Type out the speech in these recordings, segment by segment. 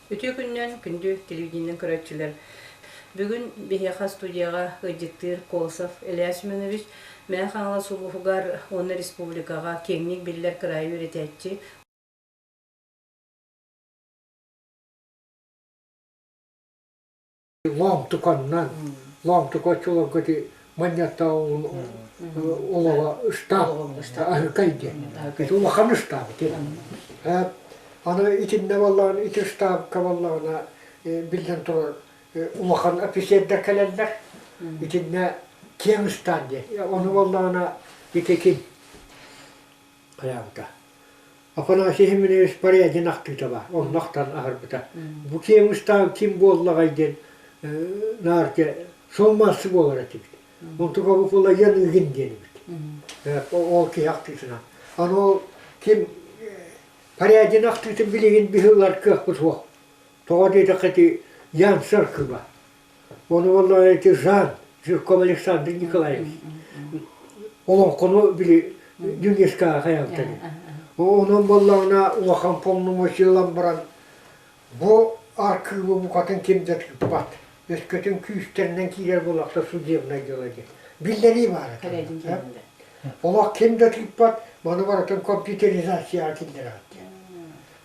Үтүө күнүнэн, күндү телевидениенэн көрөөччүлэр! Бүгүн биһиэхэ студияҕа ыалдьыттыыр Колосов Илья Семенович Мэҥэ Хаҥалас улууһугар уонна республикаҕа киэҥник биллэр кыраайы үөрэтээччи, Лоомтуканнан, Лоомтука оччолорго ити манньаттаах олоҕо ыстаап аһыкай диэн. Ити улахан ыстаап ити. Аны итиннэ буоллаҕына ити ыстаапка буоллаҕына биллэн турар улахан офицердар кэлэллэр. Итиннэ киэҥ ыстаан диэн. Ону буоллаҕына ити ким хайаабыта. Афанасий Семенович Порядин ахтыыта баар, онно ахтан аһарбыта. Бу киэҥ ыстаан ким буоллаҕай диэн наар суолмаассы буолар этибит. Онтука бу Пула Яныгин диэн эбит. Ол киһи ахтыытынан. Аны ол ким Порядин ахтыытын билигин биһи ылар кыахпыт суох. Тоҕо диэтэххэ ити Янцер кыба. Ону буоллаҕына ити Жан Жирков Александр Николаевич олоҥхону били ЮНЕСКО хайаабыта Онон буоллаҕына улахан полномочия ылан баран бу архыыбы букатын ким да тыыппат. Өскөтүн күүстэринэн киирэр буоллахта судебнай дьыала диэн. Биллэрии баар этэ. Олох ким да тыыппат, маны барытын компьютеризацияҕа киллэрэҕит диэн.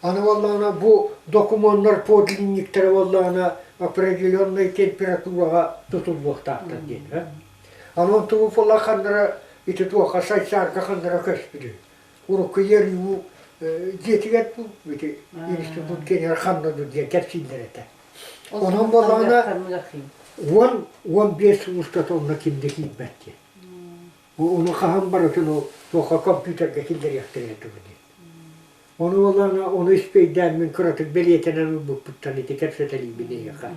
Аны буоллаҕына бу докумуоннар подлинниктара буоллаҕына определеннай температураҕа тутуллуохтаахтар диэн. Аны онтугу ханнара ити туохха Сайсаарга ханнара көспүтүн. Урукку ЕРЮ дьиэтигэр бу ити институт киэнигэр ханна диэн кэпсииллэр этэ. Онон буоллаҕына 10-15 сыл устата онно ким да киирбэт диэн. Ону хаһан барытын ол туохха компьютерга киллэриэхтэрэ этэ диэн. Ону буоллаҕына ону испэйдээммин кыратык бэлиэтэнэн ылбыппыттан ити кэпсэтэлиибин эйиэхэ.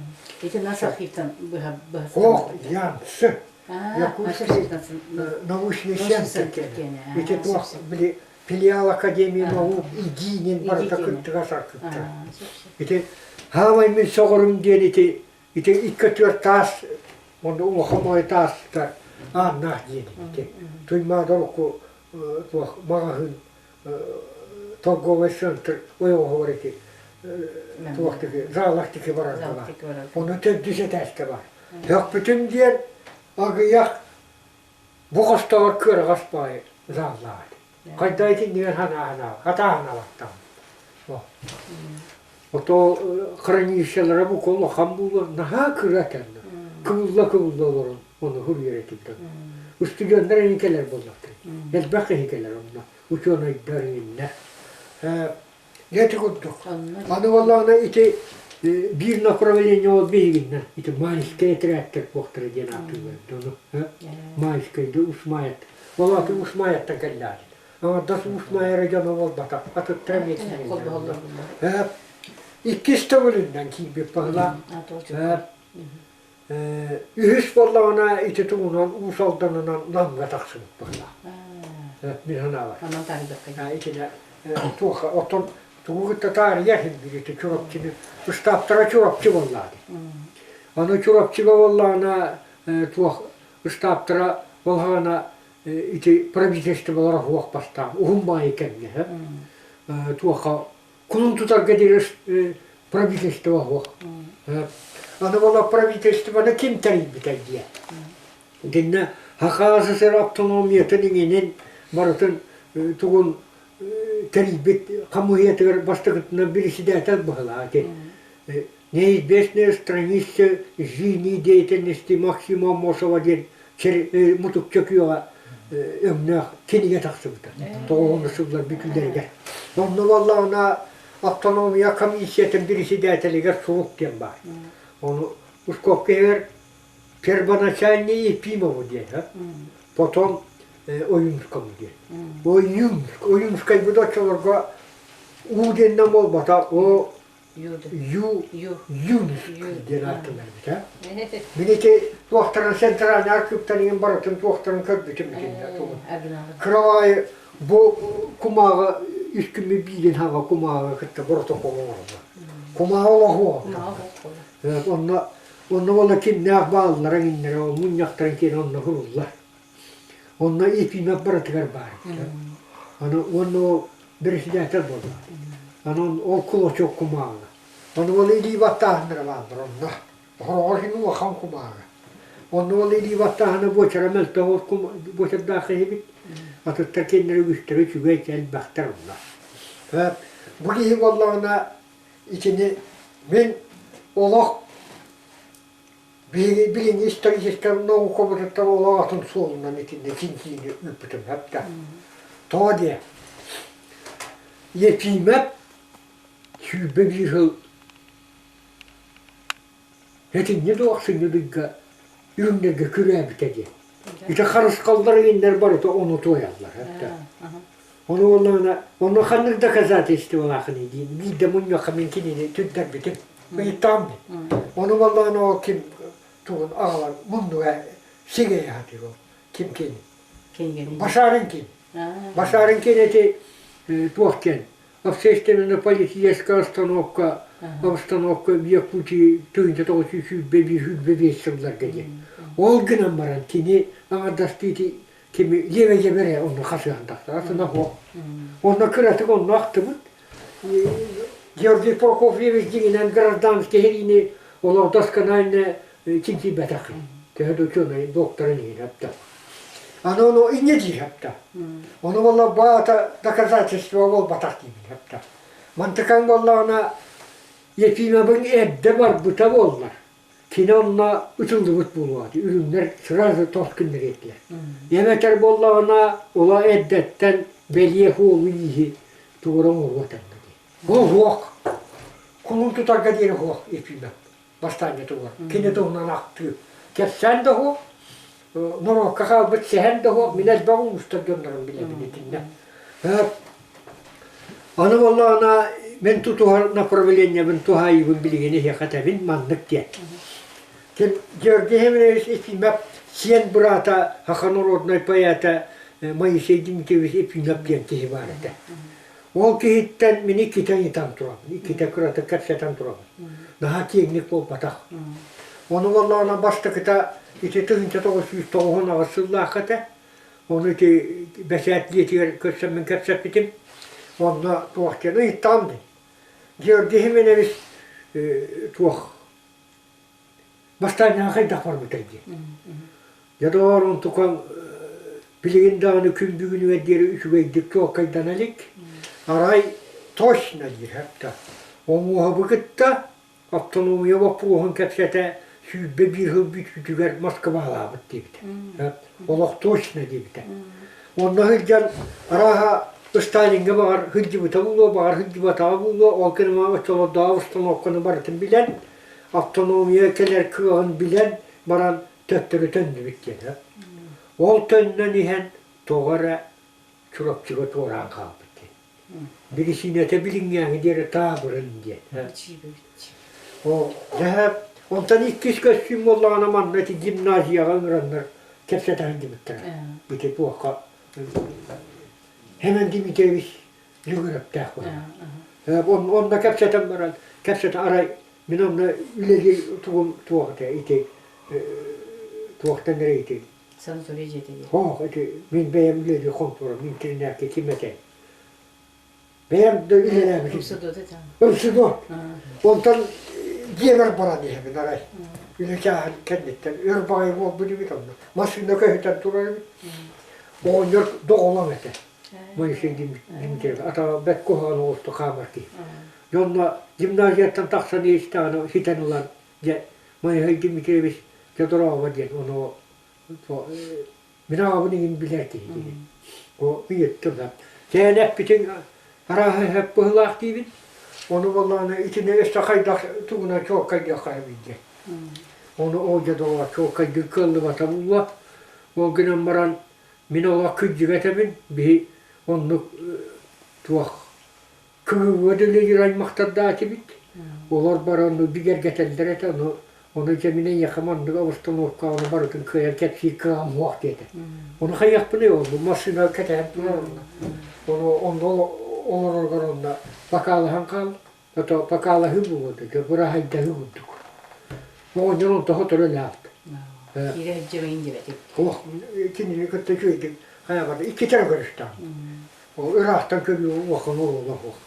Ити наш архивтан быһа Ох, Янсы. Якутский научный центр Ити туох били филиал Академии наук ИГИнин барыта кыттыгас аркыттара. Ити хаамай мин соҕурум диэн ити ити икки түөрт таас онно улахан ой тааста ааннаах диэн ити. Туймаада урукку туох маҕаһыын торговый центр ойоҕоһугар ити туох тики заалах тики барар баар. Ону төрдүс этээскэ бар. Һөхпүтүм диэн агыйах бу хостоҕор кыараҕас баайы зааллаах этэ. Хайда итиннигэр санааһына хатааһыналаттаҕым. Ото хранилищелара бу улахан буолуо наһаа кыра этэннэ. Кыбылла-кыбылла олорон ону суруйар этим. Устудьуоннар эҥин кэлэр буоллахтар. Элбэх киһи кэлэр онно. Учуонайдар иҥиннэр. Ити курдук. Аны буоллаҕына ити биир направление ол биһигиннэ ити майскай отрядтар буохтара диэн ааттыыллар ону майскай да Усмаят. Ол аты Усмаяттан кэллэҕин. Аҥардас Усмайа дьоно буолбатах, атыттар эмиэ киирэллэр. Иккис төгүлүнэн киирбит баһылаах. Үһүс буоллаҕына ити тугунан Уус Алданынан Намҥа тахсыбыт быһыылаах. Мин санаабар. Онон таарыйбакка. Итинэ туох оттон тугу кытта таарыйар иһин ити Чурапчыны ыстааптара Чурапчы буоллаҕа дии. Аны Чурапчыга буоллаҕына туох ыстааптара ол саҕана ити правительстволара суох бастаан уһун баайы кэмҥэ туохха кулун тутарга диэри правительство суох. Аны буола правительствоны ким тэрийбитэй диye. Итиннэ Саха СССР автономиятын иҥинин барытын тугун тэрийбит хамыыһыйатыгар бастакытынан председатель быһылаах ити. Неизвестная страница жизни деятельности Максима Аммосова диэн мутукча күөҕэ өҥнөөх кинигэ тахсыбыта. Тоҕуһун сыллар бүтүүлэригэр. Онно буоллаҕына автономия комиссиятын председателигэр сурук диэн баар. Ону Ускопка иһигэр первоначальный Ефимову диэн, потом Ойуунскому диэн. Ойуунск, Ойуунскайбыт оччолорго уу диэннэн буолбатах, о Ю Юнск диэн ааттанар эбит ээ. Мин ити туохтарын центральный архивтарын барытын туохтарын көрбүтүм итиннэ тугун. Кыраҕаайы бу кумааҕы үс күммү биирин хаҥа кумааҕы кытта боротокол оҥороллор. Кумааҕы олоһуо. Онно онно буола кимнээх бааллара иҥнэрэ ол мунньахтарын киэн онно суруллар. Онно Ефимов барытыгар баар эбит. Аны уонна ол председатель буолла. Аны ол кулачок кумааҕы. Ону ол илии баттааһыннара бааллар онно. Хороҕор иһин улахан кумааҕы. Онно ол илии баттааһына буочара мөлтөх буочардаах киһибит. Атыттар кинилэр үгүстэрэ үчүгэй элбэхтэр онно. Бу киһи буоллаҕына итини мин олох биһиги билиҥҥи историческай наукабытыттан олох атын суолунан итиннэ чинчийиини ыыппытым эптэ. Тоҕо диэ Ефимов 21 сыл Этинньи да ахсынньы ыйга үрүҥнэргэ күрээбитэ диэн. Ити харысхаллар иҥиннэр барыта ону туойаллар. Ону уонна онно ханнык доказательстволаахыный диин биирдэ мунньахха мин кинини түрдэрбитим. Ыйыттаҕым дии. Ону буоллаҕына ол ким тугун аҕалан муннуга сигэйэ сатыыр ол ким кини. Башарин ким. Башарин кини ити туох диэн общественно-политическая остановка обстановка в Якутии 1921 сылларга диэн. Ол гынан баран кини аҥардастыы кими левэ-левэ онно хасыһан тахсар атына суох. Онно кыратык онно ахтыбыт. Георгий Прокофьевич дьиҥинэн гражданский сэриини олох досконально чинчийбэтэх. Төһө да учуонай докторын иһин апта. Аны ону инньэ диир апта. Ону буолла баата доказательство буолбатах диибин апта. Мантыкаҥ буоллаҕына Ефимовыҥ эрдэ барбыта буоллар, кини онно ытыллыбыт буолуо үрүҥнэр сразу тос гыннарыа этилэр. Эбэтэр буоллаҕына ула эрдэттэн бэлиэ суолу-ииһи тугура оҥоруо этэ дии. Ол суох. Кулун тутарга диэри суох Ефимов. Бастаанньа тугар. Кини туһунан ахтыы. Кэпсээн да суох, норуокка хаалбыт сэһэн да суох, мин элбэх улуустар дьоннорун билэбин итиннэ. Аны буоллаҕына мин тутуһар направлениебын туһаайыыбын билигин эһиэхэ этэбин маннык диэн. Ким Георгий Семенович Ефимов сиэн быраата саха народнай поэта Моисей Дмитриевич Ефимов диэн киһи баар этэ. Ол киһиттэн мин иккитэ ыйытан турабын, иккитэ кыратык кэпсэтэн турабын. Наһаа киэҥник буолбатах. Ону буоллаҕына бастакыта ити 1998 сыллаахха этэ. Ону ити бэчээт дьиэтигэр көрсөммүн кэпсэппитим. Онно туох диэн ыйыттаҕым дии. Георгий Хименевич туох бастаанньаҕа хайдах барбытай диэн. Дьэ доҕоор, онтукаҥ билигин даҕаны күн бүгүнүгэр диэри үчүгэйдик чуолкайдана илик. Арай точно диир хатта. Оҥуоһабы кытта автономия боппуруоһун кэпсэтэ 21 сыл бүтүүтүгэр Москвалаабыт диэбитэ. Олох точно диэбитэ. Онно сылдьан арааһа Сталиҥҥа баҕар сылдьыбыта буолуо, баҕар сылдьыбатаҕа буолуо, ол кэннэ оччолордооҕу установканы барытын билэн, автономия кэлэр кыаҕын билэн баран төттөрү төннүбүт диэн. Ол төннөн иһэн тоҕо эрэ Чурапчыга туораан хаалбыт диэн. Бирисиинэтэ билиҥҥээҥи диэри таабырын диэн. О, дьэ, онтон иккис көстүүм буоллаҕына манна ити гимназияҕа ыҥыраннар кэпсэтэ сылдьыбыттара. Ити туохха Хэмэн Дмитриевич Лүгүрэптээх буолар. Онно кэпсэтэн баран, кэпсэтэ арай мин онно үлэлии тугум туох этэ ити туохтан эрэ ити Санаторий дьиэтэ дии. Ох, ити мин бэйэм үлэлии хонтуорам интэринээккэ ким этэй? Бэйэм да үлэлээбитим. Ымсыдот этэ. Ымсыдот. Онтон дьиэбэр баран иһэбин арай. Үлэ чааһын кэнниттэн өр баҕайы буолбут эбит онно. Массыына көһүтэн турар эбит. Оҕонньор доҕолоҥ этэ. Моисей Дмитриев ата бэрт куһаҕан оҕусту хаамар киһи. Дьонно гимназияттан тахсан истэҕинэ ситэн ылан дьэ Моисей Дмитриевич Федорова диэн ону мин аҕабын иҥин билэр киһи диэн. О ыйыттым да. Тээн эппитиҥ арааһа сөп быһыылаах диибин. Ону буоллаҕына итини өссө хайдах тугунан чуолкайдыахха эбит диэн. Ону ол дьэ доҕоор чуолкайдыыр кыаллыбата буолуо. Ол гынан баран мин олох кырдьыга этэбин, биһи оннук туох кыһыҥҥа дэлэгир аймахтардаатыбыт. Олор баран бигэргэтэллэр этэ, ону ону дьэ мин эйиэхэ маннык обстановкаҕа барытын кыайан кэпсиир кыаҕым суох диэтэ. Ону хайыахпыный ол массыына кэтэһэн турар онно. Ону онно олороргор онно бакаалаһан хаал, ото бакаалаһыы буолуо да, быраһайдаһыы курдук. Оҕонньор онто сотору өлөөхт. Киирэ сылдьыбайын диэбэтик. Ох, кинини кытта үчүгэйдик хайа барда иккитэ эрэ көрүстэҕим. Ол ыраахтан көрүү улахан оруола суох.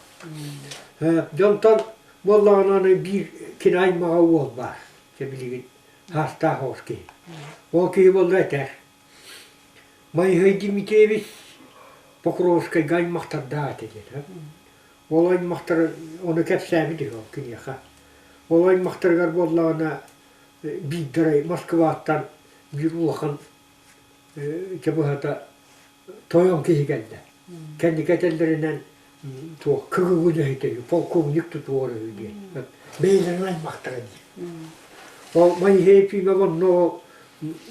Дьонтон Буоллаҕына аны биир кини аймаҕа уол баар, дьэ билигин саастаах оҕус киһи. Ол киһи буолла этэр, Моисей Дмитриевич Покровскайга аймахтардаах этэ диэн. Ол аймахтар ону кэпсээбит үһү ол киниэхэ. Ол аймахтарыгар буоллаҕына биирдэрэ Москваттан биир улахан чэ быһата тойон киһи кэллэ. Кэнники этэллэринэн туох кыгыгын өһүтэ полковник тутуор үһү диэн. Бэйэлэрин аймахтара диир. Ол Моисей Ефимов онно ол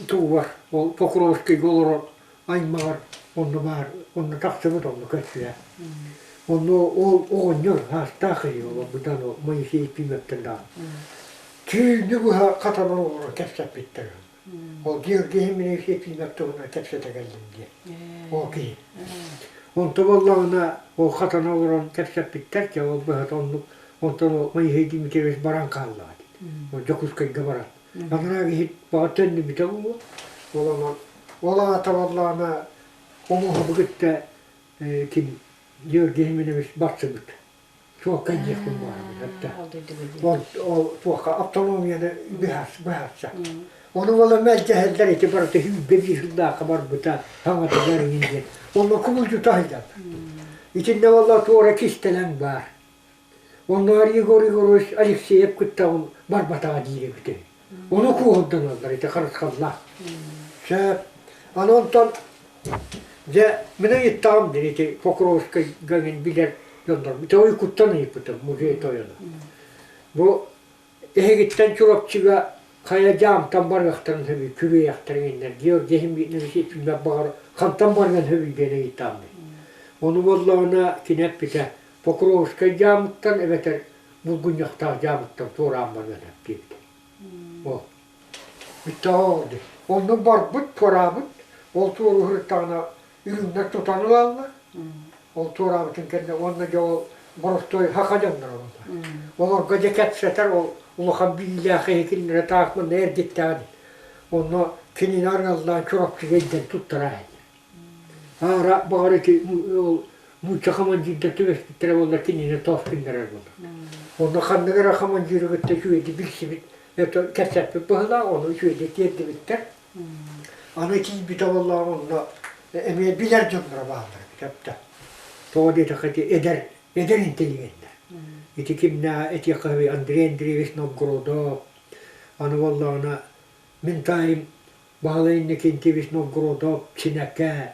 тугугар ол Покровскайга олорор аймаҕар онно баар онно тахсыбыт онно көстүө. Онно ол оҕонньор саастаах киһи ол быдан ол Моисей Ефимовтан даҕаны. Түүнү быһа хатанан олорон кэпсэппиттэр. Ол Георгий Ефимович Ефимов туһунан кэпсэтэ кэллим диэн. Ол киһи. Онто буоллаҕына ол хатана олорон кэпсэппиттэр дьэ ол быһата оннук онтон ол Моисей Дмитриевич баран хааллаҕа дии. Дьокуускайга баран. Анараа киһи баҕа төннүбүтэ буолуо. Ол онон ол аата буоллаҕына оҥоһубу кытта ким Георгий Ефимович барсыбыт. Туохха диэхпин баҕарабын Ол ол туохха автономияны быһаарса. Ону буола мэлдьэһэллэр ити барыта 101 сыллаахха барбыта хаҥатыгар иҥин диэн. Онно кубулдьута сылдьаллар. Итиннэ буолла туора кистэлэҥ баар. Оннооҕор Егор Егорович Алексеев кытта ол барбатаҕа диир эбитэ. Ону куоһурданаллар ити харысхаллаах. Сөп. Аны онтон дьэ мин ыйыттаҕым диэн ити Покровскайга мин билэр дьоннорум. Ити уйкуттан ыйыппытым музей тойоно. Бу эһигиттэн Чурапчыга хайа дьаамтан барыахтарын сөбүй, күрүөйэхтэрин иннэр Георгий Ефимович Ефимов баҕар хантан барыан сөбүй диэн ыйытаам. Ону буоллаҕына кини эппитэ Покровскай дьаамыттан эбэтэр Булгунньахтаах дьаамыттан туораан барыан сөп диэбитэ. Ол. Бүттэҕэ ол дии. Онно барбыт, туораабыт. Ол туоруһуруттаҕына үрүҥнэр тутан ылаллар. Ол туораабытын кэннэ уонна дьэ ол боростуой саха дьонноро буолла. Олорго дьэ кэпсэтэр ол улахан биилээх киһи кинилэри таах манна эргиттэҕин. Онно кинини арыаллаан Чурапчыга илдьэн туттара Аара баҕар ити ол нуучча хамандьыырдар түбэспиттэрэ буоллар кинини тоос гыннарар буолар. Онно ханнык эрэ хамандьыыры кытта үчүгэйдик билсибит, кэпсэппит быһыылаах, ону үчүгэйдик тиэрдибиттэр. Аны тиийбитэ буоллаҕына онно эмиэ билэр дьонноро бааллар эбит эптэ. Тоҕо диэтэххэ ити эдэр эдэр интеллигеннэр. Ити кимнээх этиэххэ сөбүй Андрей Андреевич Новгородов, аны буоллаҕына мин таайым Баһылай Иннокентьевич Новгородов, Чинэкэ,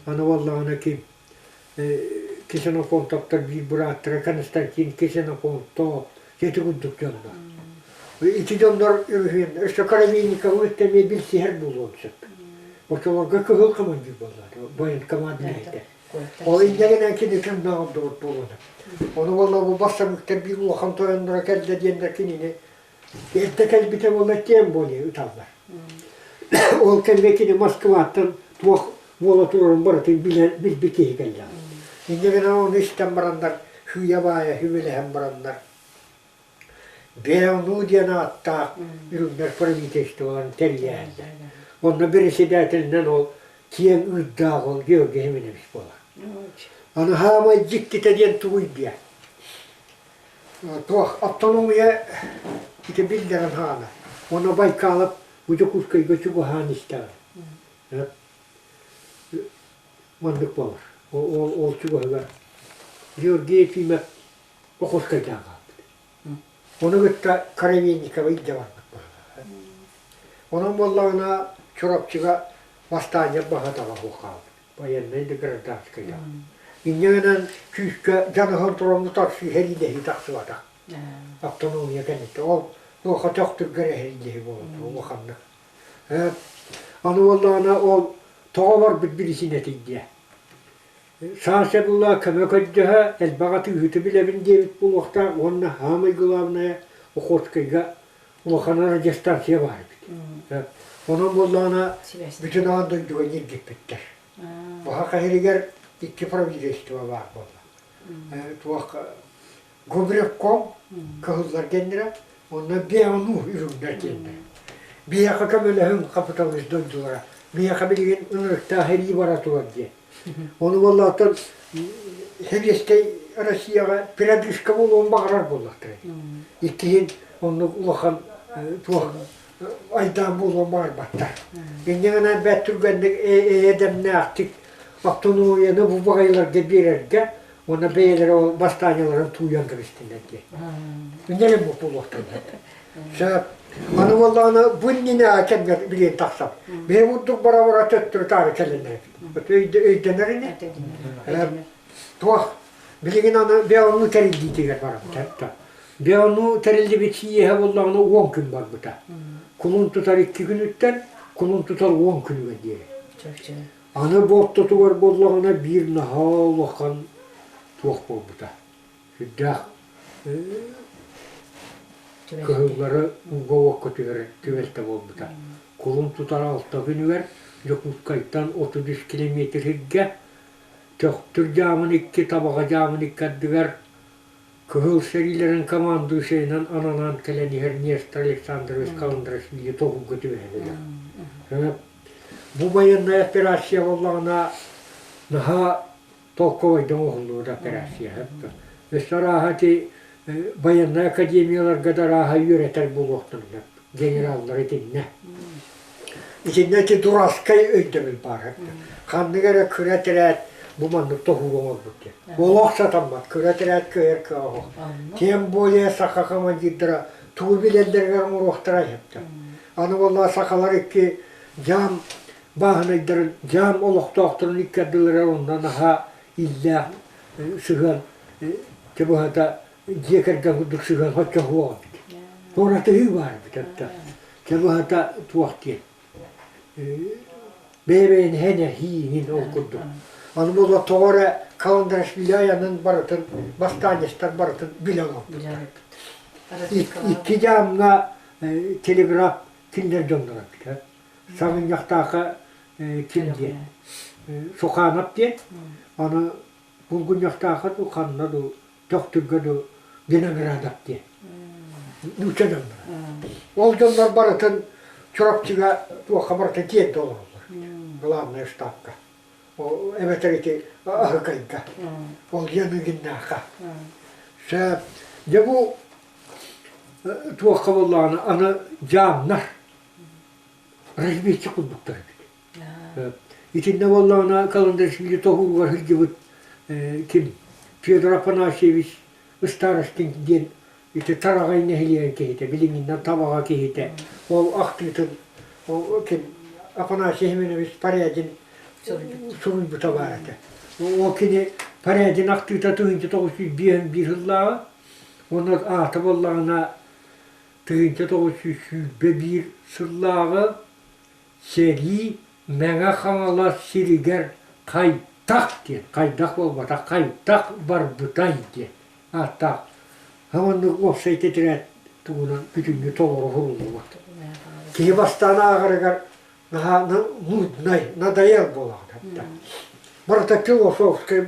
аны буоллаҕына ким Ксенофонтовтар биир бырааттара Константин Ксенофонтов ити курдук дьоннор. Ити дьоннор үһүөн өссө Коробейниковы кытта эмиэ билсиһэр буолуон сөп. Оччолорго кыһыл командир буолла, военкомат үлэһитэ. Ол инньэ кини кимнээх ордубут буолуон. Ону буолла бу бассабыыктар биир улахан тойонноро кэллэ диэннэр кинини Эрдэ кэлбитэ буолла тем более ыталлар. Ол кэмҥэ кини Москваттан туох буола турарын барытын билэн билбит киһи кэллэҕэ. Инньэ гынан ону истэн бараннар, сыыйа-баайа сүбэлэһэн бараннар, БНУ диэн ааттаах үрүҥнэр правительстволарын тэрийээллэр. Онно председателинэн ол киэҥ ыырдаах ол Георгий Семенович буолар. Аны хаамай дьиктитэ диэн тугуй диэ. Туох автономия ити биллэрэн хаана. Уонна Байкалов бу Дьокуускайга чугаһаан истэҕэ. Маннык буолар. Ол, ол чугаһыгар Георгий Ефимов Охотскайдаан хаалбыт. Ону кытта Коровейникова илдьэ барбыт быһыылаах. Онон буоллаҕына Чурапчыга бастаанньа баһа-таҕа суох хаалбыт. Военнай да гражданскай да. Инньэ гынан күүскэ дьаныһан туран утарсыы сэриилэһии тахсыбатах. Автономия кэнниттэн. Ол туохха төхтүргэр эһэриилэһии буолан улаханнык. Аны буоллаҕына ол тоҕо барбыт бирисиинэтий диэ. Саша була көмө көрдөһө, элбэх атыыһыты билэбин диэбит буолуохтаах уонна саамай главное Охотскайга улахан радиостанция баар эбит. Онон буоллаҕына бүтүн аан дойдуга ньиргиппиттэр. Баһа иһигэр икки правительство баар буолла. Туох Губревком кыһыллар диэннэрэ, онно БНУ үрүҥнэр диэннэрэ. Биһиэхэ көмөлөһүҥ хапыталыыс дойдулара. Биһиэхэ билигин ынырыктаах эрии бара турар диэн. Ону буоллаҕыттан сэбиэскэй Россияҕа передышка буолуон баҕарар буоллахтара. Иккиһин оннук улахан туох айдаан буолуон баҕарбаттар. Инньэ гынан бэрт түргэнник эйэ-дэмнээхтик автономияны бу баҕайыларга биэрэргэ уонна бэйэлэрэ ол бастаанньаларын тууйан кэбистиннэр диэн. Инньэ буолуохтара. Сөп. Аны буоллаҕына бу иннинэ кэмҥэ билиэн тахсар. Биһи курдук бара-бара төттөрү-таары кэлиннэр. Өйдөнөр ини. Туох билигин аны Беону тэриллиитигэр барбыта. Беону тэриллибит сийиэһэ буоллаҕына 10 күн барбыта. Кулун тутар 2 күнүттэн кулун тутар 10 күнүгэр диэри. Аны бу ортотугар буоллаҕына биир наһаа улахан туох буолбута. Сүрдээх кыһыллары ууга-уокка түһэрэр түбэлтэ буолбута. Кулун тутар 6 күнүгэр Дьокуускайтан 33 километр сиргэ Төхтүр дьаамын икки Табаҕа дьаамын икки ардыгар Кыһыл сэриилэрин командующайынан ананан кэлэн иһэр Нестор Александрович Каландрашвили тоһуурга түбэһэн өлөр. Бу байыаннай операция буоллаҕына наһаа толковайдан оҥоһуллубут операция. Өссө арааһа ити байыаннай академияларга да арааһа үөрэтэр буолуохтарын генераллар итиннэ. Итиннэ ити дурацкай өйдөбүл баар. Ханнык эрэ кыра этэрээт бу маннык тоһуур оҥорбут диэн. Олох сатаммат, кыра этэрээт кыайар кыаҕа суох. Тем более саха командирдара тугу билэллэригэр оҥоруохтара сөптөөх. Аны буоллаҕа сахалар икки дьаам бааһынайдарын, дьаам олохтоохторун икки ардыларыгар онно наһаа иллээх сыһыан быһата дьиэ кэргэн курдук сыһыан соччо суох эбит. Туоратыһыы баар эбит этэ. Чэ быһата туох диэн. Бэйэ-бэйэни һэнэһиинин ол курдук. Аны буолла тоҕо эрэ Каландрашвили айанын барытын бастаанньыстар барытын билэ олорбуттар. Икки дьаамҥа телеграф кинилэр дьонноро эбит. Саҥынньахтаахха ким диэн Суханов диэн аны Булгунньахтаахха дуу ханна дуу Төхтүргэ дуу Виноградов диэн нуучча дьонноро. Ол дьоннор барытын Чурапчыга туохха барыта тиэрдэ олороллор. Главная штабка. Эбэтэр ити Аһыкайга. Ол Яныгиннаахха. Сөп. Дьэ бу туохха буоллаҕына аны дьаамнар разведчик курдуктар эбит. Итиннэ буоллаҕына Каландаришвили тоһууругар сылдьыбыт ким Федор Афанасьевич Старостин диэн ити Тараҕай нэһилиэгин киһитэ, билиҥҥинэн Табаҕа киһитэ. Ол ахтыытын ол ким Афанасий Семенович Порядин суруйбута баар этэ. Ол кини Порядин ахтыыта 1951 сыллааҕы уонна аата буоллаҕына 1921 сыллааҕы сэрии Мэҥэ Хаҥалас сиригэр хайдах диэн, хайдах буолбатах, хайдах барбытай диэн ааттаах оннук уопсай тэтэрээт тугунан бүтүннүү толору суруллубут. Киһи бастаан ааҕарыгар наһаа нуднай, надоел буолаҕын. Барыта философскай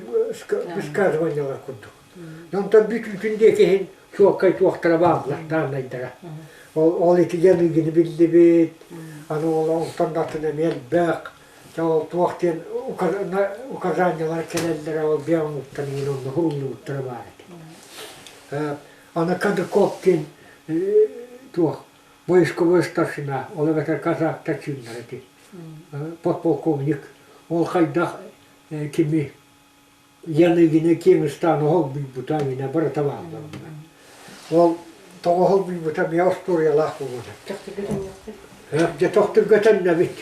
высказываниелар курдук. Онтон бүтүүтүн диэки иһин чуолкай туохтара бааллар, дааннайдара. Ол, ол ити Яныгины биллибит, аны ол онтон да атын эмиэ элбэх. Ол туох диэн указаниелар кэлэллэрэ ол биэ омуктан иҥин онно уһуллубуттара баар этэ. Аны Кадыков диэн туох войсковой старшина, ол эбэтэр казактар чыыннара ити подполковник. Ол хайдах кими Яныгина киэҥ ыстаан оһол буйбута иҥинэ барыта бааллар онно. Ол тоҕо оһол буйбута эмиэ остуоруйалаах буолуон сөп. Дьэ төхтүргэ төннөбүт.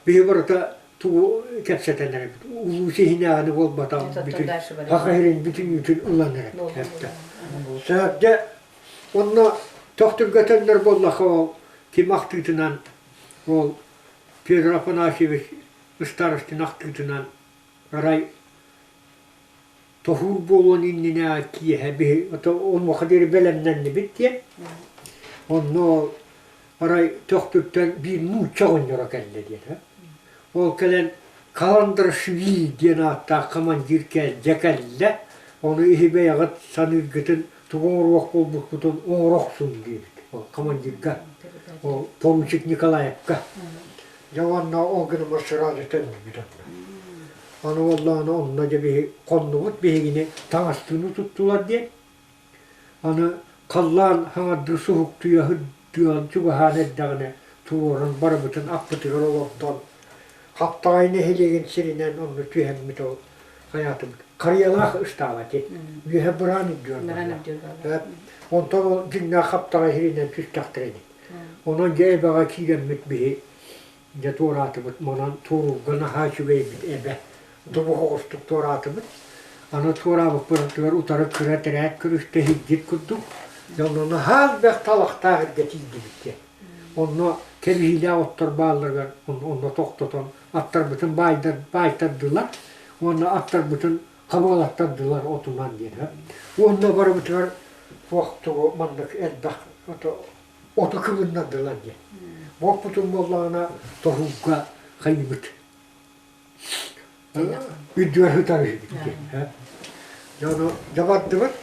Биһи барыта тугу кэпсэтэн эрэбит. Улуус иһинээҕини буолбатах бүтүн Саха сирин бүтүннүүтүн ылан эрэбит. Сөп дьэ онно төхтүргэ төннөр буоллахха ол ким ахтыытынан ол Петр Афанасьевич Старостин ахтыытынан Арай тоһуур буолуон иннинэ киэһэ биһи онуоха диэри бэлэмнэннибит диэн. Онно арай Төхтүртэн биир нуучча оҕонньоро кэллэ диэн. Ол кэлэн Каландрашвили диэн ааттаах командир дьэ кэллэ. Ону иһи бэйэҕит саныыргытын тугу оҥоруох буолбуккутун оҥоро охсуҥ диэбит. Ол командирга, ол поручик Николаевка. Дьэ уонна ол гына сразу төннүбүт онно. Аны буоллаҕына онно дьэ биһи хоннубут биһигини таҥастыыны туттулар диэн. Аны халлаан хаҥардыы суһуктуйа сырдыан чугаһаан эрдэҕинэ туруоран барыбытын аппытыгар олордон Хаптаҕай нэһилиэгин сиринэн онно түһэммит ол хайаатыбыт Харыйалаах ыстаала ити үөһэ быраан үрдүгэр барла. Онтон ол дьиҥнээх Хаптаҕай сиринэн түстэхтэрэ ини. Онон дьэ эбэҕэ киирэммит биһи дьэ туораатыбыт манан туоруурга наһаа үчүгэйбит эбэ дубух оҕустук туораатыбыт аны туораабыппытыгар утары кыра тэрээт көрүстэ иһирдьит курдук дьэ онно наһаа элбэх талахтаах эргэ тиийдибит диэн онно кэбиһиилээх оттор баалларыгар онно тохтотон аттарбытын баайтардылар уонна аттарбытын хабыалаттардылар отунан диэн уонна барыбытыгар туох тугу маннык элбэх оту кыбыннардылар диэн. Буоппутун буоллаҕына тоһуурга хайыыбыт. Үрдүгэр сытар үһүбүт диэн. Дьэ ону дьабардыбыт.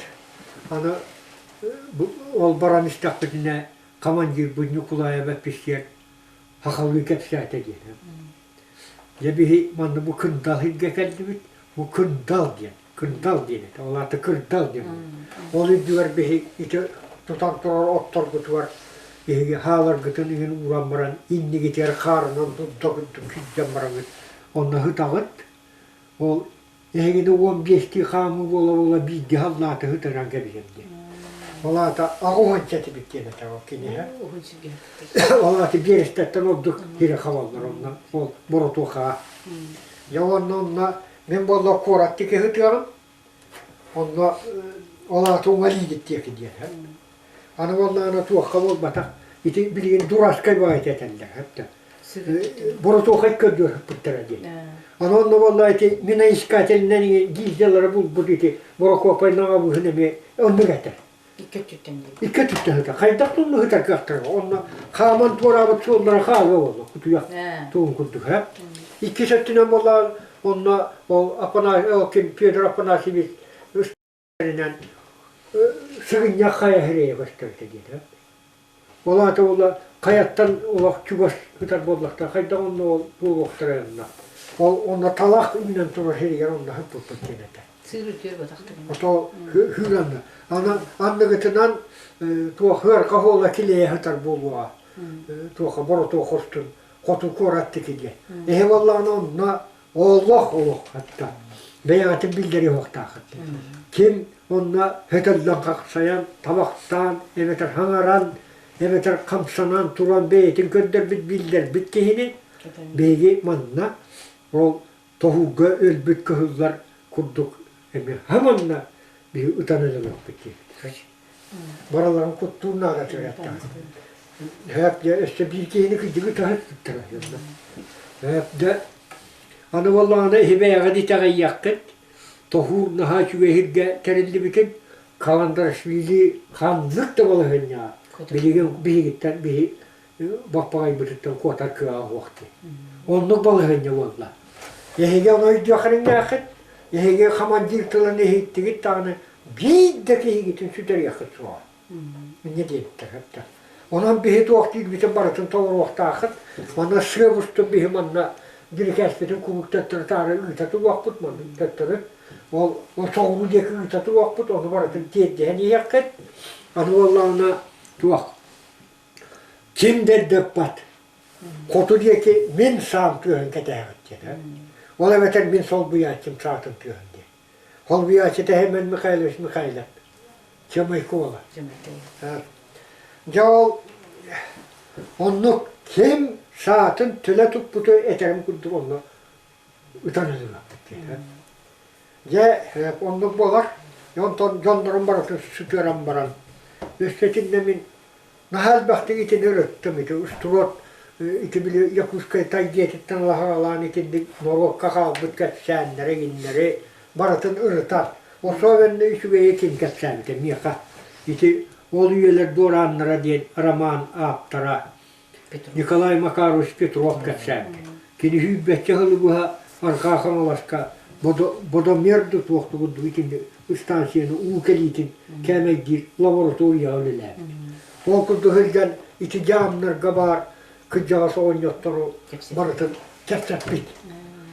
Аны ол баран истэхпитинэ командирбыт Ньукулаев эпписиэр сахалыы кэпсээтэ диэн. Дьэ биһи манна бу кындал сиргэ кэллибит. Бу кындал диэн. Кырдал диэн этэ. Ол аата кырдал диэн. Ол үрдүгэр биһи ити тутан турар отторгутугар биһиги хааларгытын иһин ууран баран иннигитигэр хаарынан дурда курдук сылдьан бараҥыт онно сытаҕыт. Ол эһигини 15-тии хаамыы буола-буола бииргэ халлааты сытыран кэбиһэр диэн. Ол аата аҕыс этибит диэн этэ ол киниһэ. Ол аата биэрэстэттэн ордук сири хабаллар онно ол боротуохаҕа. Дьэ уонна онно Мин буолла куорат диэки сытыаҕым, онно ол аата уҥа илиигит диэки диэн. Аны буоллаҕына туохха буолбатах, ити билигин дурацкай баҕайыта этэллэр эптэ. Боротуохай көрдүөхпүттэрэ диэн. Аны онно буолла ити миноискателинэн гильзалары булбут ити Борокуопай наҕабыһын эмиэ оннук этэр. Икки өттүттэн диэн. Икки өттүттэн сытар. Хайдах тунну сытар кыахтара онно хааман туораабыт суоллара хаалыа буолла кутуйах туун курдук һэ. Иккис өттүнэн буолла онно ол Апанасий ол ким Федор Афанасьевич ыстарынан сыгынньах хайа сирэйэ көстөртө диэтэ. Ол аата буолла хайаттан олох чугас сытар буоллахтар хайдах онно ол буолуохтара онно. Ол онно талах үүнэн турар сиригэр онно сыппыппыт диэн этэ. Сыыр үтүө батахтар. Ото хыыранна. Аны анныгытынан туох ыарха хуола килэйэ сытар буолуоҕа. Туоха боротуох устун хоту куорат диэн. Эһи буоллаҕына онно олох олох хатта бэйэҕитин биллэри уохтаахыт. Ким онно хөтөллөн хахсайан, табахтаан, эбэтэр хаҥаран, эбэтэр хамсанан туран бэйэтин көрдөрбүт биллэрбит киһини биһиги манна ол тоһууга өлбүт кыһыллар курдук эмиэ хаманна биһи ытан өлөрүөхпүт диэбит. Бараларын куттуур наада төрөттөҕө. Һээп дьэ өссө биир киһини кырдьыгы таһыттара. Һээп дьэ аны буоллаҕына иһи бэйэҕит итэҕэйиэххит тоһуур наһаа үчүгэй сиргэ тэриллибитин Каландарашвили ханнык да балаһыанньаҕа билигин биһигиттэн биһи баппаҕайбытыттан куотар кыаҕа суох дии. Оннук балаһыанньа буолла. Эһиги ону өйдүөххүнээххит, эһиги командир тылын иһиттигит даҕаны биир да киһигитин сүтэриэххит суоҕа. Инньэ диэбиттэр эптэр. Онон биһи туох диирбитин барытын толоруохтааххыт. Манна сыа устун биһи манна бирикээспитин куруук төттөрү таары ыыта туруохпут, манна төттөрү ол соҕуруу диэки ыыта туруохпут, ону барытын тиэрдиһэн иһиэххит. Аны буоллаҕына туох Ким да эрдэппэт. Хоту диэки мин саам тыаһын кэтэһэҕит диэн. Ол эбэтэр мин солбуйааччым саатын тыаһын диэн. Солбуйааччыта Семен Михайлович Михайлов. Чемайкола. Дьэ ол оннук ким саатын төлө туппуту этэрим курдук онно ытан ылыахпыт диэн. Дьэ оннук буолар. Онтон дьоннорум барытын сытыаран баран өссө итиннэ мин Наһаа элбэхтик итини ырыттым, ити устуруот ити били Якутскай тай дьиэтиттэн алаһаҕалаан итинник норуокка хаалбыт кэпсээннэри, иҥнэри барытын ырытар. Особенно үчүгэйи ким кэпсээбитэ миэхэ ити Ол үйэлэр дуорааннара диэн роман ааптара Николай Макарович Петров кэпсээбитэ. Кини сүүрбэччэ сылы быһа Арҕаа Хаҥаласка Бодомер да туох да курдук итинник ыстаансыйаны уу кэлиитин кээмэйдиир лабораторияҕа үлэлээбит. Ол курдук сылдьан ити дьаамнарга баар кырдьаҕас оҕонньоттору барытын кэпсэппит.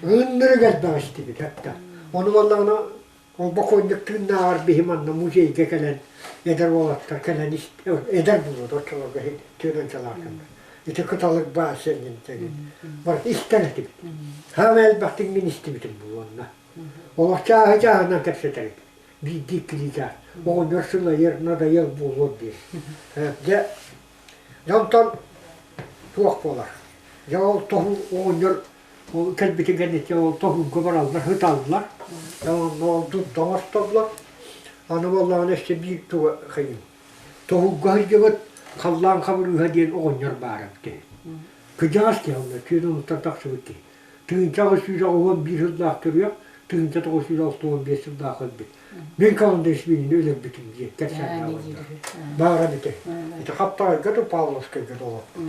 Ыннырык элбэх истибит хатта. Ону буоллаҕына ол бокуонньук тыыннааҕар биһи манна музейга кэлэн эдэр уолаттар кэлэн эдэр буолуо оччолорго түөрэн чалаакыннар. Ити кыталык баася диэн тэҥин. Барыта истэр этибит. Хаама элбэхтик мин истибитим буолуонна. Олох чааһы чааһынан кэпсэтэр этим. Биирдии иккилии чаас. Оҕонньор сылайар, надайар буолуо диир. Дьэ, онтон туох буолар? Дьэ ол тоһу оҕонньор ол кэлбитин кэнниттэн ол тоһуурга бараллар, ыталлар. Дьэ онно ол дурда оҥостоллор. Аны буоллаҕына өссө биир туга хайыы. Тоһуурга сылдьыбыт Халлаан Хабырыыһа диэн оҕонньор баара эбит. Кырдьаҕас киһи онно, түүн онуттан тахсыбыт киһи. 1881 сыллаах төрүөх, 1965 сыллаах өлбүт. Мин Каландашвилини өлөрбүтүм диэн кэпсээннээх оҕонньор. Баара эбитэ. Ити Хаптаҕайга да Павловскайга да олорбут.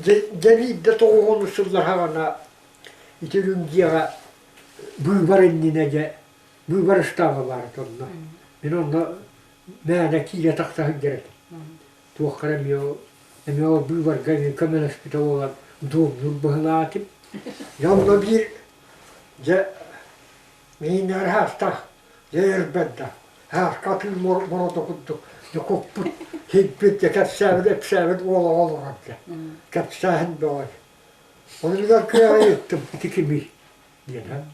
Дьэ биирдэ тоҕуһун сыллаһаҕына ити үрүҥ дьиэҕэ быыбар иннинэ дьэ быыбар ыстааба баара онно. Мин онно мээнэ киирэ тахса сылдьар этим. Туохха эрэ эмиэ эмиэ ол быыбарга эмиэ көмөлөспүтэ буолан дуомнуур быһылаатым. Дьэ онно биир дьэ мииннэр хаастаах дьэ өлбөт да хааска атыыр морото курдук дьэ куппут хиппит дьэ кэпсээбит эпсээбит уол олорор дьэ кэпсээһин бөҕө. Онугар кыаҕа ыйыттым ити кимий диэн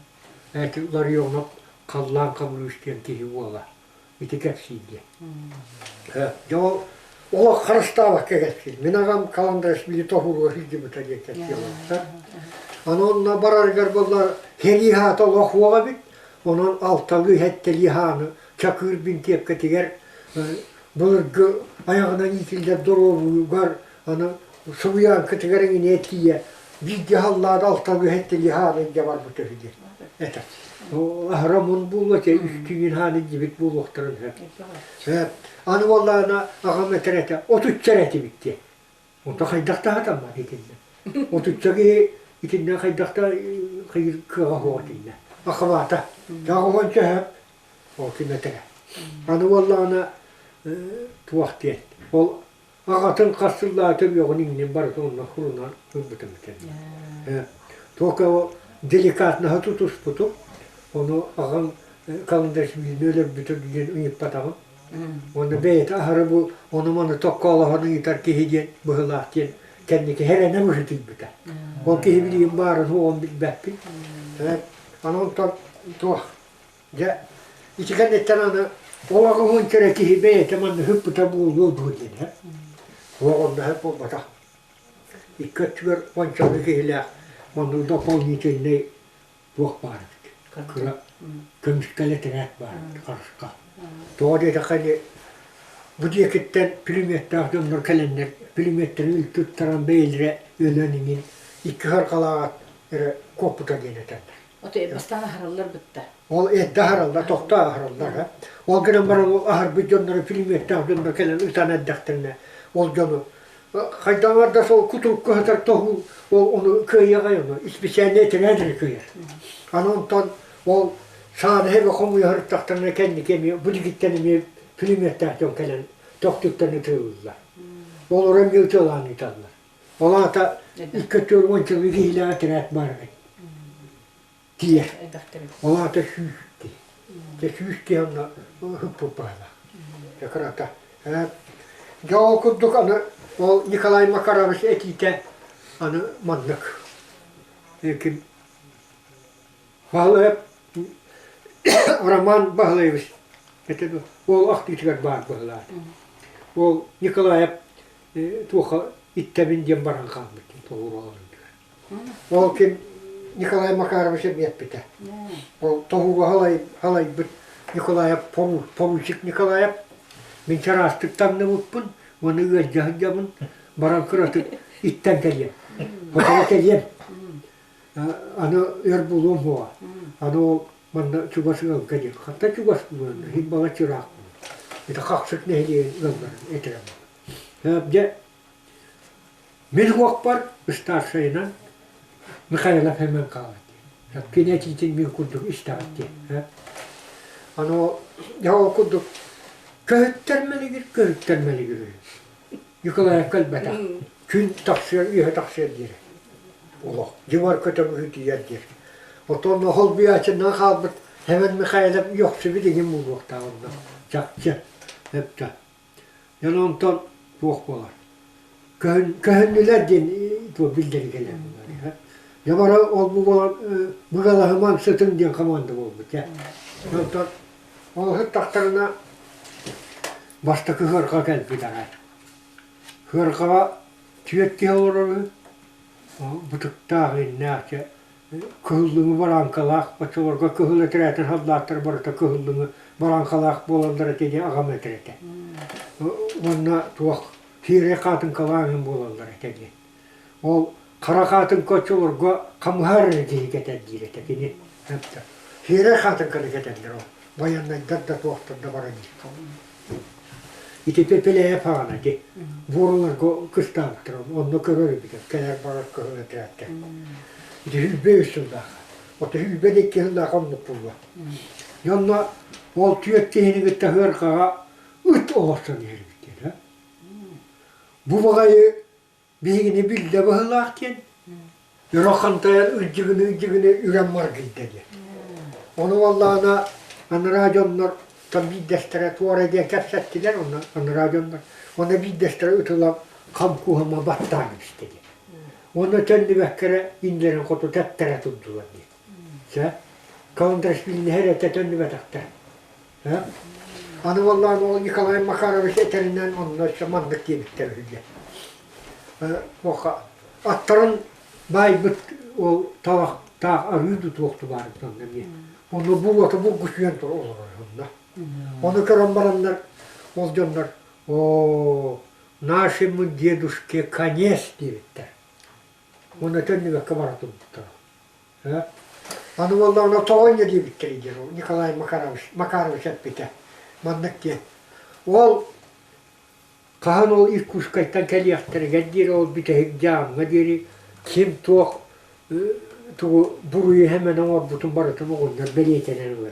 эти Ларионов халлаан хабырыыс диэн киһи уола ити кэпсиир диэн. Дьэ ол олох харыстаабакка кэпсиир. Мин аҕам Каландрашвили тоһууруга сылдьыбыта диэн кэпсиир Аны онно барарыгар буолла сэрии хаата олох уоҕа эбит. Онон алталыы сэттэлии хааны чакыыр бинтиэпкэтигэр былыргы айаҕынан иитиллэр доруобуйугар аны субуйааҥкытыгар эҥинэ тиийэ бииргэ халлаада алталыы сэттэлии хааны илдьэ барбыта үһү диэн этэ. Аһара мун буолуо этэ үстүүнүн хааны илдьибит буолуохтарын сөп. Сөп. Аны буоллаҕына аҕам этэр этэ отучча эрэ этибит диэн. Онто хайдах да сатаммат итиннэ. Отучча киһи итиннэ хайдах да кыаҕа суох итиннэ. Ахыбаата. Дьаҕылан сөп. Ол ким этэрэ. Аны буоллаҕына туох диэн. Ол аҕатын хас сыллаата үөҕүн иҥнин барыта онно сурунан ылбытым этэ. Только деликатноһы тутуспутум. Ону аҕам Каландашвилини өлөрбүтэ диэн ыйыппатаҕым. Уонна бэйэтэ аһары бу ону-маны токкоолоһон ыйытар киһи диэн быһылаах диэн кэнники эрэнэ быһыытыйбыта. Ол киһи билигин баарын суоҕун билбэппин. Аны онтон туох Дьэ, ити кэнниттэн аны олоҕу уһун киһи бэйэтэ манна ыппыта буолуо дуо диэн ээ. Олоҕуннаһар буолбатах. Икки өттүгэр уончалыы киһилээх маннык дополнительнай туох баар эбит. Кыра көмүскэл этэрээт баар эбит харыска. Тоҕо диэтэххэ ини бу диэкиттэн пулеметтээх дьоннор кэлэннэр пулеметтэрин үлтү ыттаран бэйэлэрэ өлөн иҥин икки харҕалааҕат эрэ куоппута диэн этэллэр. Ото бастаан аһараллар бытта. Ол эрдэ аһараллар, тохтоо аһараллар. Ол гынан баран ол аһарбыт дьонноро пулеметтээх дьоннор кэлэн ытан эрдэхтэринэ ол дьону хайдаҕар да сол кутурукка сытар тоһуу ол ону кыайыаҕай ону специально этэрээт эрэ кыайар. Аны онтон ол сааны эбэ хомуйа сырыттахтарына кэнники эмиэ бу дигиттэн эмиэ пулеметтээх дьон кэлэн тохтуттан ытыалыыллар. Олору эмиэ ытыалаан ыыталлар. Ол аата икки өттүгэр уончалыы киһилээх этэрээт баар эбит. Тиийэр. Ол аата сүүс киһи. Дьэ сүүс киһи онно ыппыт баһылаах. Дьэ кырата. Дьэ ол курдук аны ол Николай Макарович этиитэ аны маннык. Ким Баһылайап Роман Баһылаевич это ол ахтыытыгар баар быһылаат. Ол Николаев туоха иттэбин диэн баран хаалбыт тоһууруга Ол ким Николай Макарович эмиэ эппитэ. Ол тоһууга халайбыт Николаев поручик Николаев мин чараастык таҥныбыппын уонна ыалдьа сылдьабын баран кыратык иттэн кэлиэм. Хотоҕо кэлиэм. Аны өр булуом суоҕа. Аны ол манна чугас ыалга диэн. Ханта чугас буолуон иһин бала чыраах буолуо. Ити Хахсык нэһилиэгин ыалларын этэрэ буолар. Дьэ, мин уохпар ыстаарсайынан Михайлов Эмэн хаалар диэн. Кини этиитин мин курдук истэҕит диэн. Аны ол, дьэ ол курдук көһүттэр мэлигир, көһүттэр мэлигир үһү. Николаевка элбэтэх. Күн тахсыар, үөһэ тахсыар диэри. Олох. Дьыбар көтө быһыытыйар диэри. Отон холбуйааччынан хаалбыт Хэмэн Михайлов йохсубут иһин буолуохтаах онно чахчы эптэ. Дьон онтон туох буолар. Көһүннүлэр диэн туох биллэри кэлэр буолар. Дьэ бары ол бу буолан быгалаһыман сытын диэн команда буолбут. Онтон ол сыттахтарына бастакы сыарҕа кэлбит аҕай. Сыарҕаҕа түөрт киһи олорор үһү. Бытыктаах иннээх чэ кыһыллыҥы барааҥкалаах оччолорго кыһыл этэрээтин саллааттара барыта кыһыллыҥы барааҥкалаах буолаллар этэ диэн аҕам этэр этэ. Уонна туох сиэрэй хаатыҥкалаах иһин буолаллар этэ диэн. Ол хара хаатыҥка оччолорго хамыһаар эрэ киһи кэтэр диир этэ кини. Сиэрэй хаатыҥканы кэтэллэр ол. Байыаннайдар да туохтар да баран Ити Пепеляев аҕана ити буоруларга кыстаабыттар онно көрөр эбит кэлэр барар кыһыл этэрээттэр. Ити 105 сыллаах. Ото 102 сыллаах оннук буолла. Онно ол түөрт киһини кытта ыарҕаҕа ыт олорсон иһэр эбит диэн. Бу баҕайы Биһигини биллэ быһыылаах диэн, өрө хантайан ырдьыгыны-ырдьыгыны үрэн маргыйда диэн. Ону буоллаҕына анараа дьоннор там биирдэстэрэ туора диэн кэпсэттилэр, онно анараа дьоннор онно биирдэстэрэ ытылан хам куһама баттаан истэ диэн. Уонна төннүбэккэ эрэ иннилэрин хоту тэптэрэ турдулар диэн. Чэ, Каландрашвилиһэр этэ төннүбэтэхтэр. Аны буоллаҕына ол Николай Макарович этэринэн онно өссө маннык диэбиттэр үһү диэн. Аттарын баайбыт ол талахтаах арыы тутуохту баар онно эмиэ. Онно буруота бургучуйан тура олорор онно. Ону көрөн бараннар ол дьоннор оо нашему дедушке конец диэбиттэр. Уонна төннүбэккэ бара турбуттар. Аны буоллаҕына тоҕо инньэ диэбиттэрий диэн ол Николай Макарович, Макарович эппитэ. Маннык диэн. Ол хаһан ол Иркутскайтан кэлиэхтэригэр диэри ол бүтэһик дьаамҥа диэри ким туох тугу буруйу хэмэн оҥорбутун барытын оҕонньор бэлиэтэнэн ылар.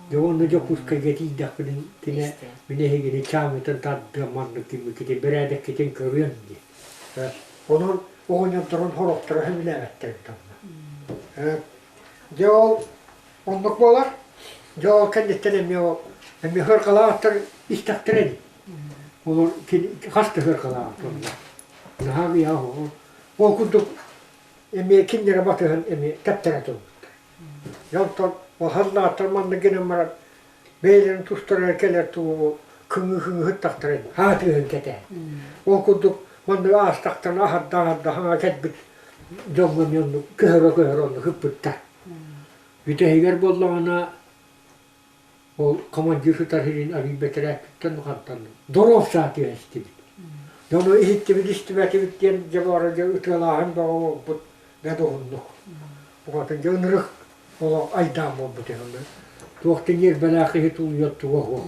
Дьэ уонна Дьокуускайга тиийдэхпинэ мин эһигини чааммытын тардыам маннык гыммыккытын бэрээдэккитин көрүөм диэн. Онон оҕонньордорун сорохторо сөбүлээбэттэр эбит онно. Дьэ ол оннук буолар. Дьэ ол кэнниттэн эмиэ ол эмиэ сыарҕалаахтар истэхтэрэ ини. Олор хас да сыарҕалаах онно. Наһаа ыйаах ол курдук эмиэ кинилэрэ батыһан эмиэ тэптэрэ турбуттар. Дьэ онтон халлааттар маннык гынан баран бэйэлэрин тустарыгар кэлэр тугу кыҥыы-кыҥыы сыттахтарын хаатыыһын кэтээн. Ол курдук маннык аастахтарына аһарда-аһарда хаҥа кэлбит дьоҥҥо эмиэ оннук көһөрө-көһөрө оннук ыппыттар. Бүтэһигэр буоллаҕына Ол командир сытар сирин арыый бэтэрээппиттэн хантан доруоп саа түһэстибит. Дьону иһиттибит истибэтибит диэн дьэ баара дьэ ытыалааһын бөҕө буолбут бэрт уһуннук. Букатын дьэ ынырык олох айдаан буолбут үһү. Туох да ньиэрбэлээх киһи тулуйар туга суох.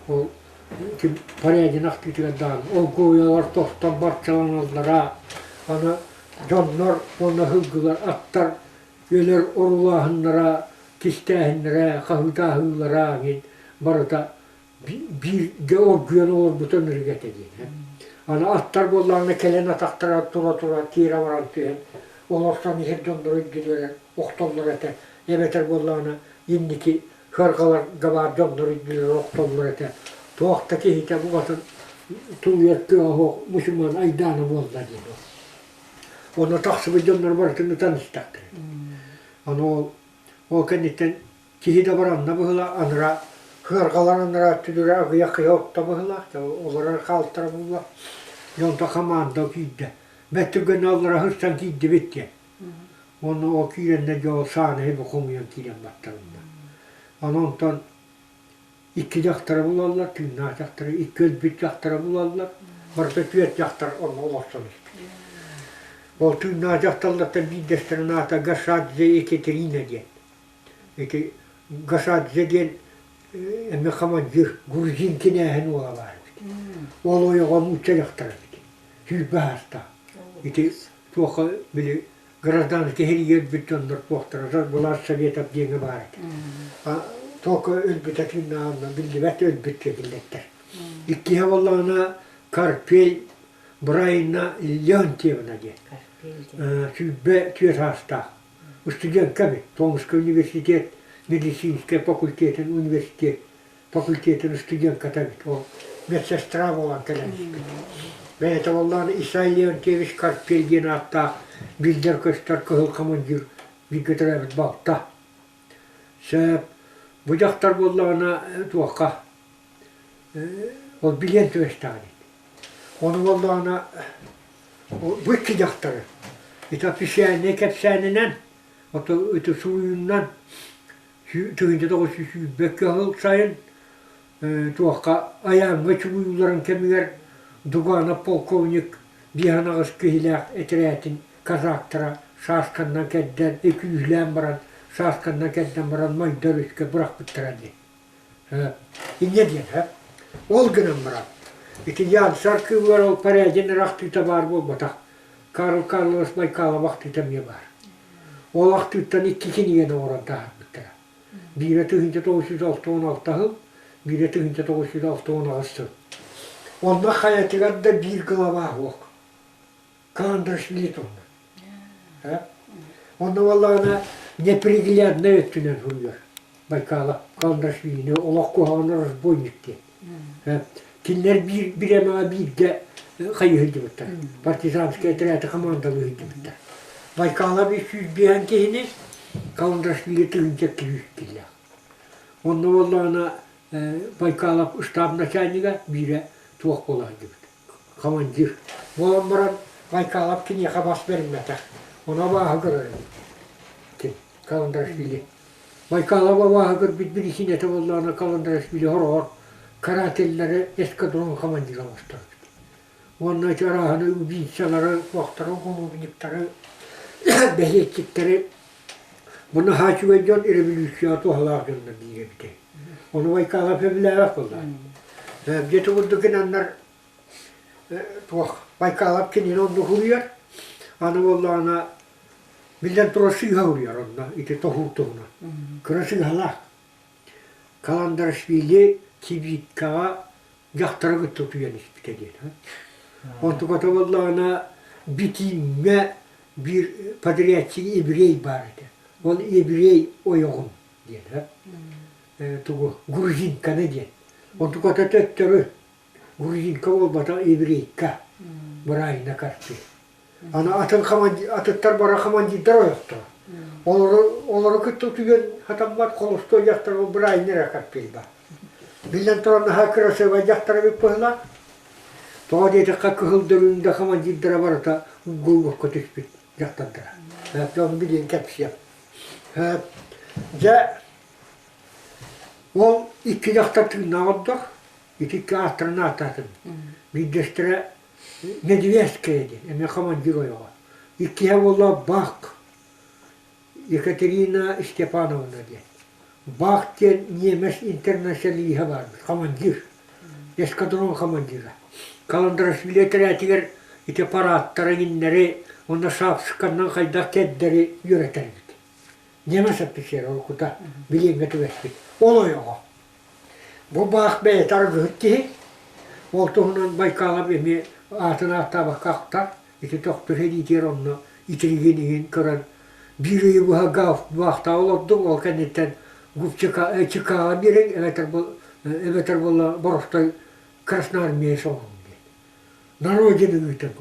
Ол ким Порядин ахтыытыгар даҕаны олгуйалар тостон барчаланаллара аны дьоннор уонна сылгылар аттар өлөр орулааһыннара, кистээһиннэрэ, хаһыытааһыылара диэн барыта бииргэ оргуйан олорбута ынырык этэ диэн. Аны аттар буоллаҕына кэлэн атахтара тура-тура тиэрэ баран түһэн олорсон иһэр дьоннору үрдүлэрэ охтоллор этэ. Эбэтэр буоллаҕына инники сыарҕаларга баар дьоннор үрдүлэрэ охтоллор этэ. Туох да киһитэ букатын тулуйар кыаҕа суох мусульман айдаана буолла диэн. Онно тахсыбыт дьоннор барытын ытан истэхтэрэ. Аны ол, ол кэнниттэн киһи да баранна быһыла, анара сыарҕалар анараа өттүлэрэ аҕыйах киһи отто быһылаах, олорор хаалтара буолла. Дьонто хамаанда киирдэ. Бэрт түргэнник аллара сырсан киирдибит диэн. Уонна ол киирэннэр дьэ ол сааны хомуйан киирэн баттарынна. Аны онтон Икки дьахтары булаллар, тыыннаах дьахтары, икки өлбүт дьахтары булаллар. Барыта түөрт дьахтар онно олорсон испит. Ол тыыннаах дьахталлартан биирдэстэрин аата Гашадзе Екатерина диэн. Ити Гашадзе диэн эмиэ командир грузин кинээһин уола баар эбит. Ол ойоҕо нуучча дьахтара эбит. 20 саастаах. Ити туохха били гражданский сэриигэ өлбүт дьоннор туохтара былаас советов диэҥэ баар этэ. Только өлбүтэ тыыннааҕына биллибэт өлбүт диэбиллэттэр. Иккиһэ буоллаҕына Карпель Брайна Леонтьевна диэн. 24 саастаах. Студентка эбит, Томскай университет медицинскэй факультетын университет факультетын студентката эбит. Ол медсестра буолан кэлэн испит. Бэйэтэ буоллаҕына Исай Леонтьевич Карпель диэн ааттаах биллэр-көстөр кыһыл командир бииргэ төрөөбүт балта. Сөп. Бу дьахтар буоллаҕына туохха ол билиэн түбэстэҕин. Ону буоллаҕына бу икки дьахтары ити официальнай кэпсээнинэн ити суруйуунан 1921 сыл сайын туохха Айааҥҥа чугуйууларын кэмигэр Дуганов полковник биэһэн аҕыс киһилээх этэрээтин казактара шашканнан кэрдэн күүһүлээн баран шашканнан кэрдэн баран Майда өрүскэ бырахпыттара дии. Инньэ диэн Ол гынан баран ити Янсар кыыллар ол Порядин ахтыыта баар буолбатах. Карл Карлович Байкалов ахтыыта эмиэ баар. Ол ахтыыттан икки кинигэни оҥорон таһаарбыттара. Биирэ 1966 сыл, биирэ 1968 сыл. Онно хайатыгар да биир глава суох. Каландрашвили туһунан. Онно буоллаҕына непригляднай өттүнэн суруйар Байкала Каландрашвилини олох куһаҕан разбойник диэн. Кинилэр биир бириэмэҕэ бииргэ хайыы сылдьыбыттар. Партизанскай отряды командалыы сылдьыбыттар. Байкала 305 киһини Каландрашвили тыһыынча киһи киллээх. Онно буоллаҕына Байкалов штаб начальнига биирэ туох буола сылдьыбыт. Командир буолан баран Байкалов киниэхэ бас бэриммэтэх. Ону абааһы көрөр эбит. Ким? Каландрашвили. Байкалов абааһы көрбүт биричиинэтэ буоллаҕына Каландрашвили хороҕор карателлэри эскадрон командира оҥостор эбит. Уонна ити арааһыны убийцалары, туохтары, уголовниктары, бэһиэччиктэри бу наһаа үчүгэй дьон революцияҕа туһалаах дьоннор диир эбитэ. Ону Байкалов сөбүлээбэт буолла. Дьэ курдук гынаннар туох Байкалов кинини онно уһуйар. Аны буоллаҕына биллэн турар сыыһа уруйар онно ити тоһуур туһунан. Кыра сыыһалаах. Каландарашвили кибиткаҕа дьахтары кытта утуйан испитэ диэн. Онтуката буоллаҕына Битиимҥэ биир подрядчик еврей баар этэ. Ол еврей ойоҕун диэн тугу грузинканы диэн онтуката төттөрү грузинка буолбатах еврейка бырайына карты аны атын атыттар бара командирдар ойохторо олору олору кытта утуйан хатаммат холостой дьахтар ол бырайына эрэ карпыйба биллэн туран наһаа красивай дьахтар эбит быһыла тоҕо диэтэххэ кыһыл дөрүүндэ командирдара барыта угга түспүт дьахтардара дьон билиэн кэпсиэм Дьэ, ол икки дьахтар тыыннаах ордор, ити икки ааттарын ааттаатым. Биирдэстэрэ Медведская диэн, эмиэ командир ойоҕо. Иккиһэ буолла Бах Екатерина Степановна диэн. Бах диэн ньиэмэс интернационалиһа баарбыт, командир, эскадрон командира. Каландрашвили этэрээтигэр ити парааттары, иҥиннэри уонна шапшиканнан хайдах кэрдэри үөрэтэрбит. Ньиэмэс офицера уруккута билиэҥҥэ түбэспит. Ол ойоҕо. Бу баах бэйэтэ арыгыһыт киһи. Ол туһунан Байкалов эмиэ аатын ааттаабакка ахтар. Ити тохтур сэриитигэр онно итиригин иһин көрөн биир ыйы быһа гаф-баахтаах олордум. Ол кэнниттэн Губчика ЧК-ҕа биэриҥ эбэтэр эбэтэр буолла боростой Красноармеец оҥоруҥ диэн. На родину ыытан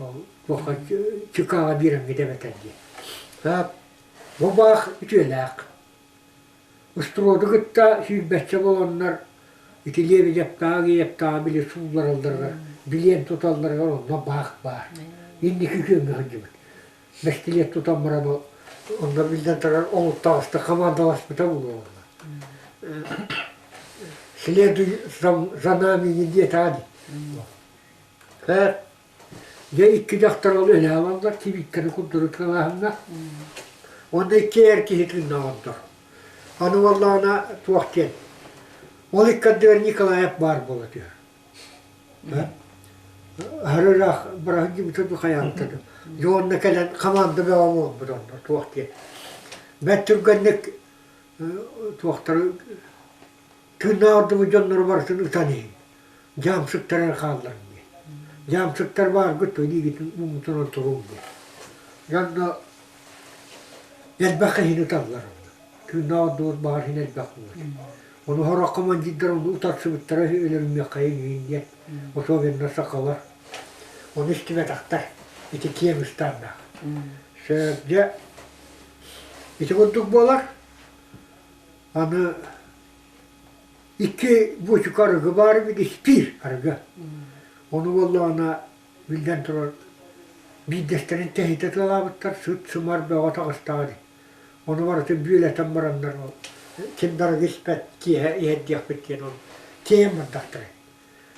туохха ЧК-ҕа биэрэҥҥит эбэтэр диэн. Бу баах үтүөлээх. Устуруоду кытта сүүрбэччэ буоланнар ити Лебедевтаах, Геевтаах били суулларалларыгар, билиэн туталларыгар онно баах баар. Инники күөҥҥэ сылдьыбыт. Бэстилиэт тутан баран онно биллэн турар олуттаҕаста командаласпыта буолуо Следуй за нами не диэтэҕэ дии. Дьэ икки дьахтар ол өлө алаллар, кибииккэни курдуру тыалааһыҥҥа. Уонна икки эр киһи тыыннаах Аны буоллаҕына туох диэн, ол икки ардыгар Николаев баар буола түһэр. Аһары ыраах быраһын дуу хайаабыта дуу. Дьэ уонна кэлэн хамаанда бөҕө буолбут онно туох диэн. Бэрт түргэнник туохтары тыыннаах ордубут дьоннору барытын ытан иһин. Дьаамсыктар эрэ хаалларым диэн. Дьаамсыктар бааргыт дуо илиигитин ууммутунан туруҥ диэн. Дьонно. Элбэх киһини ыталлар онно. Тыыннаах ордубут баҕар иһин элбэх буолар. Ону сорох командирдар ону утарсыбыттара үһү өлөрүмүөххэйиҥ иһин диэн. Особенно сахалар. Ону истибэтэхтэр. Ити киэҥ ыстааннаах. Сөп, дьэ, ити курдук буолар. Аны икки буочука арыгы баар эбит, испиир арыгы. Ону буоллаҕына биллэн турар, биирдэстэрин тэһитэ тыалаабыттар, сыт-сымар бөҕө таҕыстаҕа дии. Ону барытын бүөлэтэн бараннар ол ким да арыгы испэт, киэһэ иһэрдиэхпит диэн ол тиэйэн бардахтара.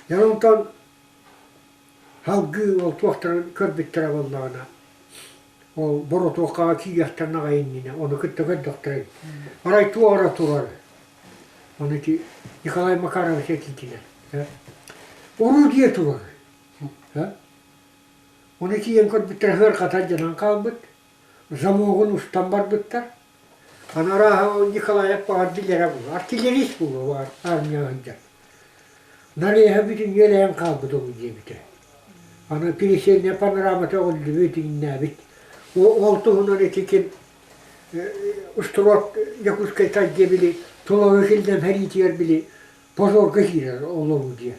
Дьэ онтон салгыы ол туохтарын көрбүттэрэ буоллаҕына, ол боротуоххаҕа киириэхтэрин аҕай иннинэ ону кытта көрдөхтөрө. Арай туох эрэ турар. Ону ити Николай Макарович этиитинэн. Орудие турар. Ону тиийэн көрбүттэрэ ыархата алдьанан хаалбыт, замогун устан барбыттар. Аны арааһа Николаев баҕар билэрэ буолуо, артиллерист буолуо баҕар армияҕа сылдьан. Нарыйа бүтүн үөлэһэн хаалбыт ол диэбитэ. Аны пересельная панорамата өҕүллүбүт, иҥнээбит. Ол туһунан ити ким Устуруот Дьокуускайтан дьиэ били Тулагы Киллэм сэриитигэр били позорга киирэр олоруу диэн.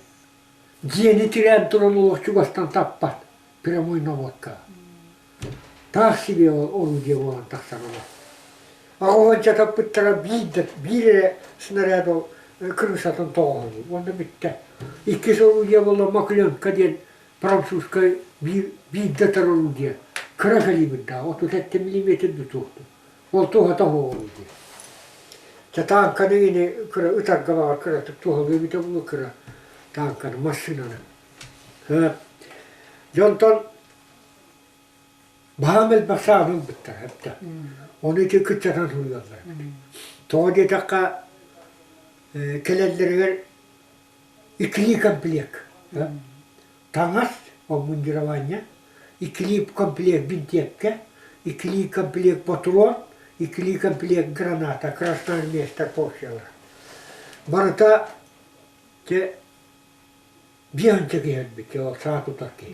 Дьиэни тирээн туран олох чугастан таппат прямой наводка. Таах сибиэ орудие буолан тахсар олох. Аҕа таппыттара биир да биир эрэ снаряд ол крышатын тоҕоһолуур уонна бүттэ. Иккис орудие буолла Макленка диэн французскай биир биирдэ тар орудие кыра калибрдаах 37 миллиметр дутуохтун. Ол туһата суох орудие. Чэ тааҥканы ини кыра ытарга баҕар кыратык туһалыы эбитэ буолуо кыра тааҥканы массыынаны. Дьонтон баһаам элбэх сааны ылбыттар эптэ. Ону ити кыччатан суруйаллар. Тоҕо диэтэххэ кэлэллэригэр иккилии комплект. Таҥас, обмундирование, иккилии комплект бинтиэпкэ, иккилии комплект ботуруон, иккилии комплект граната, красноармейстар порциялара. Барыта те биэһинчэ киһи өлбүт, ол саа тутар киһи.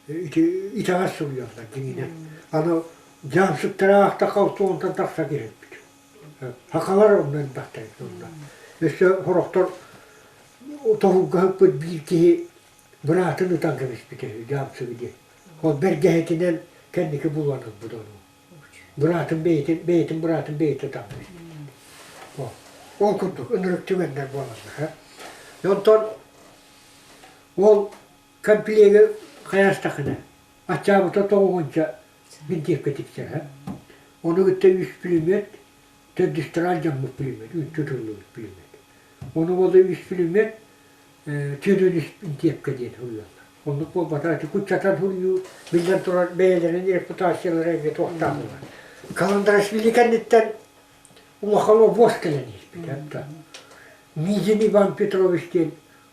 Ити итэҕэс суруйаллар дьиҥинэн. Аны дьаамсыктара аахтахха ортуонтан тахса киһи өлбүт. Сахалар онно элбэхтэр онно. Өссө сорохтор тоһуурга сыппыт биир киһи быраатын ытан кэбиспитэ үһү дьаамсыгы диэн. Ол бэргэһэтинэн кэнники булан ылбыт ону. Быраатын бэйэтин, бэйэтин быраатын бэйэтэ ытан кэбиспит. Ол курдук ынырык түгэннэр буолаллар. Онтон ол комплекы хайаастахына аччаабыта тоҕуһунча бинтиэпкэ тиксэр. Ону кытта үс пулемет, төрдүстэрэ алдьаммыт пулемет, үнтү тыллыбыт пулемет. Ону буолла үс пулемет түөрт үс бинтиэпкэ диэн суруйаллар. Оннук буолбатах ити куччатан суруйуу биллэн турар бэйэлэрин репутациялара эмиэ туохтаах буолар. Каландарашвили кэнниттэн улахан обуос кэлэн испитэ. Мизин Иван Петрович диэн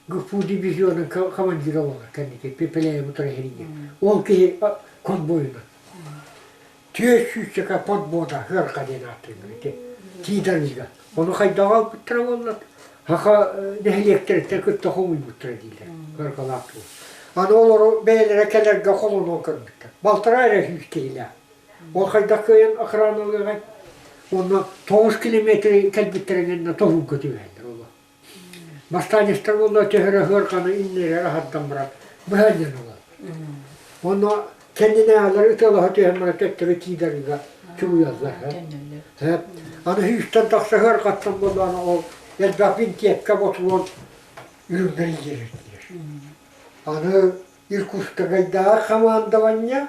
ГПУ дивизионун командира буолар кэнники Пепеляев утары сэриигэ. Ол киһи конвойунан. 400 подвода ыарха диэн ааттыыллар ити Тиидарыыга. Ону хайдах албыттара буолла? Саха нэһилиэктэриттэн кытта хомуйбуттара дииллэр ыархалаах тугу. Аны олору бэйэлэрэ кэлэргэ холонон көрбүттэр. Балтараа эрэ сүүс киһилээх. Ол хайдах кыайан охраналыаҕай? Уонна 9 километры кэлбиттэринэн тоһуурга түбэһэллэр олор. Бастаанньыстар буолла төһө эрэ ыарханы иннилэригэр аһардан баран быһа анньан ылар. Онно кэннинээҕилэр ытыалаһа түһэн баран төттөрү тиидарыга чугуйаллар. Аны сүүстэн тахса ыархаттан буоллаҕына ол элбэх бинтиэпкэ ботуруон үрүҥнэр илдьирэтилэр. Аны Иркутскайдааҕы командование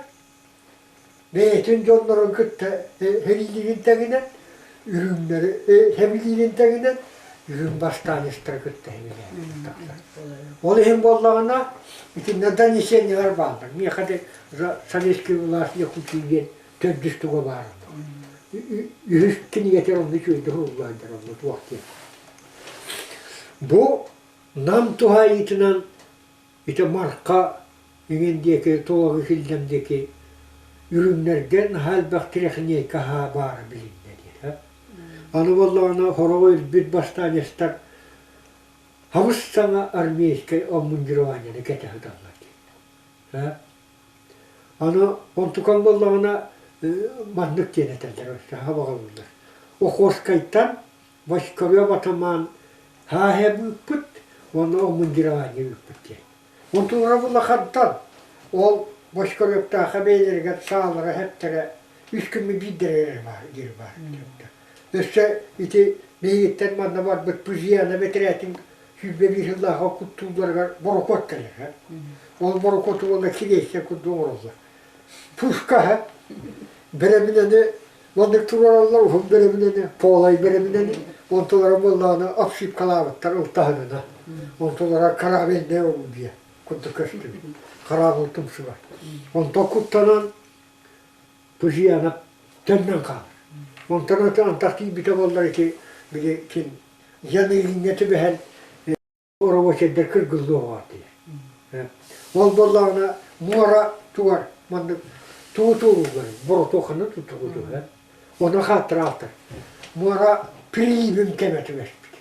бэйэтин дьоннорун кытта сэриилиирин тэҥинэн, үрүҥнэри сэбилиирин тэҥинэн үрүҥ бастаанньыстары кытта сэбилээн тахсар. Ол иһин буоллаҕына, итиннэ донесениелар бааллар. Миэхэ да советский власть Якутии диэн төрдүс туга баар Үһүс кинигэтигэр онно үчүгэйдик уһуллааннар онно туох диэн. Бу Нам туһаайыытынан Ити Марха иҥин диэки, Тулагы Киллэм диэки үрүҥнэргэ наһаа элбэх тирэхиниэйкэ аһаа баара билиннэ диэтэ. Аны буоллаҕына хороҕо өлбүт бастаанньыстар хабыс саҥа армейскай обмундированиены кэтэ сыталлар диэн. Аны онтукаҥ буоллаҕына Маннык диэн этэллэр, саха баҕалыыллар. Охотскайтан Войсковой атамаан хааһыам ыыппыт уонна обмундирование ыыппыт диэн. Онтулара улахантан ол Бочкаревтаахха бэйэлэригэр саалара хэптэрэ үс күммү биирдэрэ эрэ баар диир баар. Өссө ити биһигиттэн манна барбыт Пузияна бэтэрээтин 21 сыллааҕы куттуулларыгар борокуот кэлэр. Ол борокуоту уонна кириэсчэ курдук оҥороллор. Пушка бэрэминэни маннык туруораллар уһун бэрэминэни, полай бэрэминэни, онтулара буоллаҕына обшивкалаабыттар ылтаһынына. Онтулара корабельная орудие курдук көстүбүт. Корабль тумсуга. Онтон куттанан Пузиянов төннөн хаалар. Онтон антах тиийбитэ буоллар ити били ким Яныгиҥҥа түбэһэн оробуочайдар кыргыллуоҕа диye. Ол буоллаҕына муора тугар маннык тугу туорууллар боротуоханы тутугутуһа ону хааттыраахтар муора приливин кэмэ түбэспит.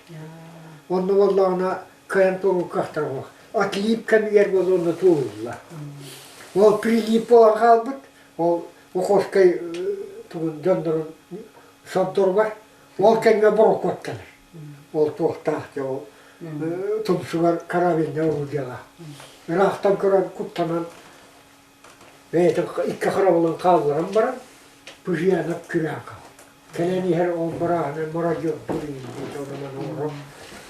Онно буоллаҕына кыайан туорууккахтар отлип кэмигэр буолла онно туорууллар. Ол прилип буолан хаалбыт ол Охотскай тугун дьоннорун сордоругар ол кэмҥэ борокуот кэлэр. Ол туохтаах дьэ ол тумсугар карабинна орудиелаах. Ыраахтан көрөн куттанан бэйэтин икки харабылын хаалларан баран Пыжиянов күрээн хаалла. Кэлэн иһэр ол барааһынан мародер диэн оҥорон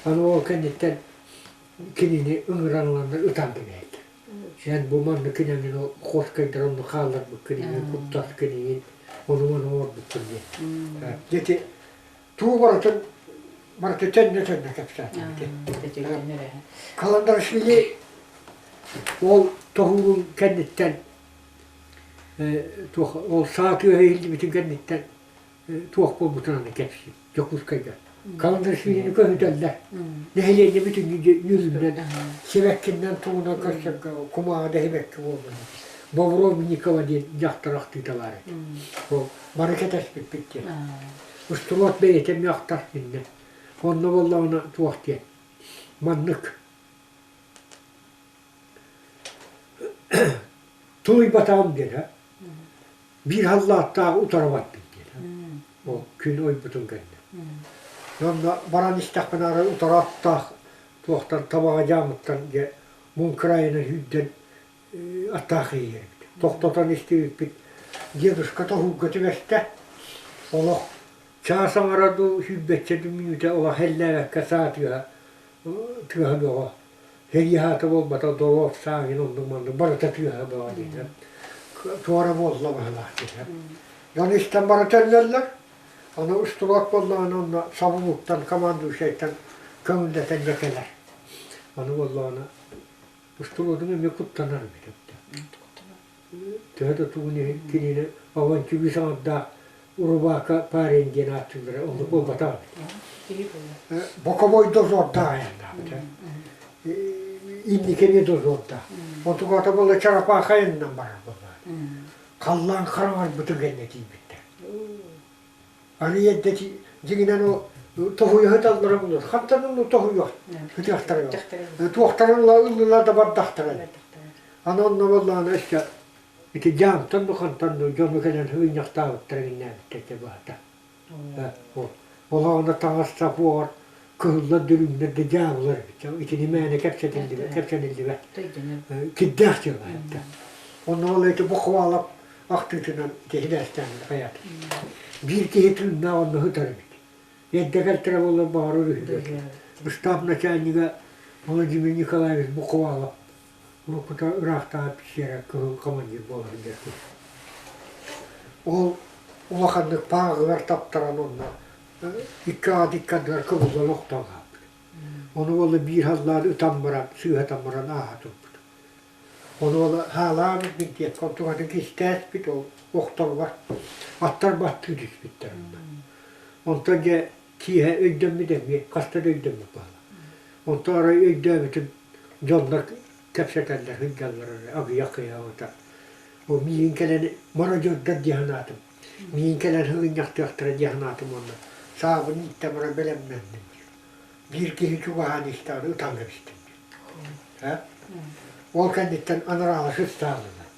аны ол кэнниттэн кинини ыҥыран ыланнар ытан кэбиһэллэр. Эн бу маннык кинэҥин ол Охотскайдар онно хаалларбыккын иҥин куттаскын иҥин ону маны оҥорбуккун диэн. Дьэ Тугу барытын барыта төннө-төннө кэпсээтибит. Каландарашвили ол тоһуурун кэнниттэн туох ол саа тыаһа иһиллибитин кэнниттэн туох буолбутун аны кэпсиир Дьокуускайга. Каландарашвилини көһүтэллэр. Нэһилиэнньэ бүтүннүү ньүрүннэн, сибэккиннэн тугунан көрсөргө кумааҕы да сибэкки буолбут. Бобровникова диэн дьахтар ахтыыта баар этэ. Ол бары кэтэспиппит диэн. Устуруот бэйэтэ мөхтөр иннэ. Онно буоллаҕына туох диэн маннык тулуйбатаҕым диэн һэ биир халлааттаах утара бардым диэн ол күн ойбутун кэннэ. Онно баран истэхпинэ арай утары аттаах туохтан табаҕа дьаамыттан дьэ муҥ кыраайынан сүүрдэн атаах иһэр эбит. Тохтотон истибиппит дедушка тоһуурга түбэстэ. Олох чаас аҥара дуу, сүүрбэччэ дуу мүнүүтэ олох эллээбэккэ саа тыаһа тыаһа бөҕө. Сэрии аата буолбата доруоп саа иһин оннук маннык барыта тыаһа бөҕө диэтэ. Туора буолла быһыылаах диэтэ. Дьон истэн бара төннөллөр. Аны устуруок буоллаҕына онно сабылууттан командующайтан көҥүллэтэн дьэ кэлэр. Аны буоллаҕына Устуруотун эмиэ куттанар эбит эбит. Төһө да тугун иһин кинини авантюры саҥардаах Урубака парень диэн ааттыыллара оннук буолбатах эбит. Боковой дозордаах айаннаабыт. Инники эмиэ дозордаах. Онтуката буолла чарапаха айанынан барар буоллаҕа. Халлаан хараҥарбытын кэннэ тиийбиттэр. Арыый эрдэ дьиҥинэн ол тоһуйа сыталлара буолуо. Хантан онно тоһуйуох ытыахтара Туохтарын ыла ыллылар да бардахтара. Аны онно буоллаҕына өссө ити дьаамтан бу хантан дьону кэлэн ыынньахтаабыттара иҥнээбиттэр баата. Олоҕуна таҥас сап уоҕар кыһыллар дүлүҥнэр да дьаабылар эбит. Итини мээнэ кэпсэтиллибэт, кэпсэниллибэт. Кирдээх дьыала этэ. Онно ол ити бухвалап ахтыытынан ити сибээстээн хайаата. Биир киһи тыыннаах онно сытар эбит. Эрдэ кэлтэрэ буоллар баҕарар үһү. Штаб начальнига Владимир Николаевич Бухвалов уруккута ыраахтааҕы пещера кыһыл командир буола сылдьар киһи. Ол улаханнык пааҕыгар таптаран онно икки аат икки ардыгар кыбыллан охтон хаалбыт. Ону уола биир халлаан ытан баран, сыыһатан баран ааһа турбут. Ону уола хаалаабыт диэн онтукатын кистээспит ол охторугар аттар баттыы түспүттэр онно. Онтон дьэ киэһэ өйдөммүт эмиэ хаста да өйдөммүт буолла. Онтон арай өйдөөбүтүм дьоннор кэпсэтэллэр сылдьаллар эрэ аҕыйах кыйаабыта. Ол миигин кэлэн мародердар дии санаатым. Миигин кэлэн сылынньахтыахтара дии санаатым уонна саабын ииттэ баран бэлэмнэнним диир. Биир киһи чугаһаан истэҕинэ ытан кэбистим диир. Ол кэнниттэн анараала сыстааллылар.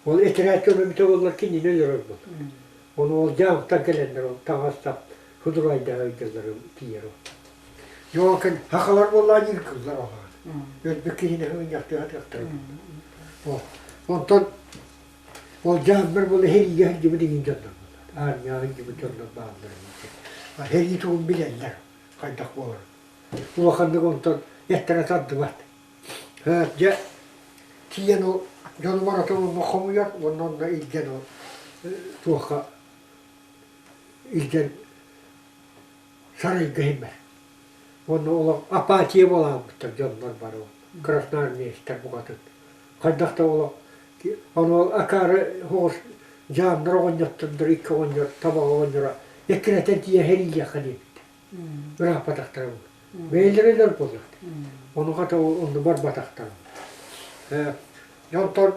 Ол этэрээт дьоно бүтэ буоллар кинини өлөрөр буолар. Ону ол дьаамтан кэлэннэр ол таҥас-сап судурайдаһа ыйдыллары тиийэр ол. Дьоокин хахалар буоллаан ииркыллар оһоон. Өлбүт киһини ынньахтыа сатыахтара. Онтон ол дьаамнар буола сэриигэ сылдьыбыт иҥин дьоннор буолар. Армияҕа сылдьыбыт дьоннор бааллар. Сэрии тугун билэллэр хайдах буоларын. Улаханнык онтон эттэрэ тардыбат. Дьэ тиийэн ол дьону барытын онно хомуйар уонна онно илдьэн ол туохха илдьэн сарайга иһимэр. Уонна олох апатия буолаабыттар дьоннор бары красноармеецтар букатын. Хайдах да олох ону акаары соҕус дьаамнар оҕонньоттордор икки оҕонньор табаҕа оҕонньоро эккирэтэн тиийэ сэриилиэххэ диэбиттэр. Ырааппатахтара буолуо. Бэйэлэрэ өлөр буоллахтар. Ону хата онно барбатахтара. Дьонтон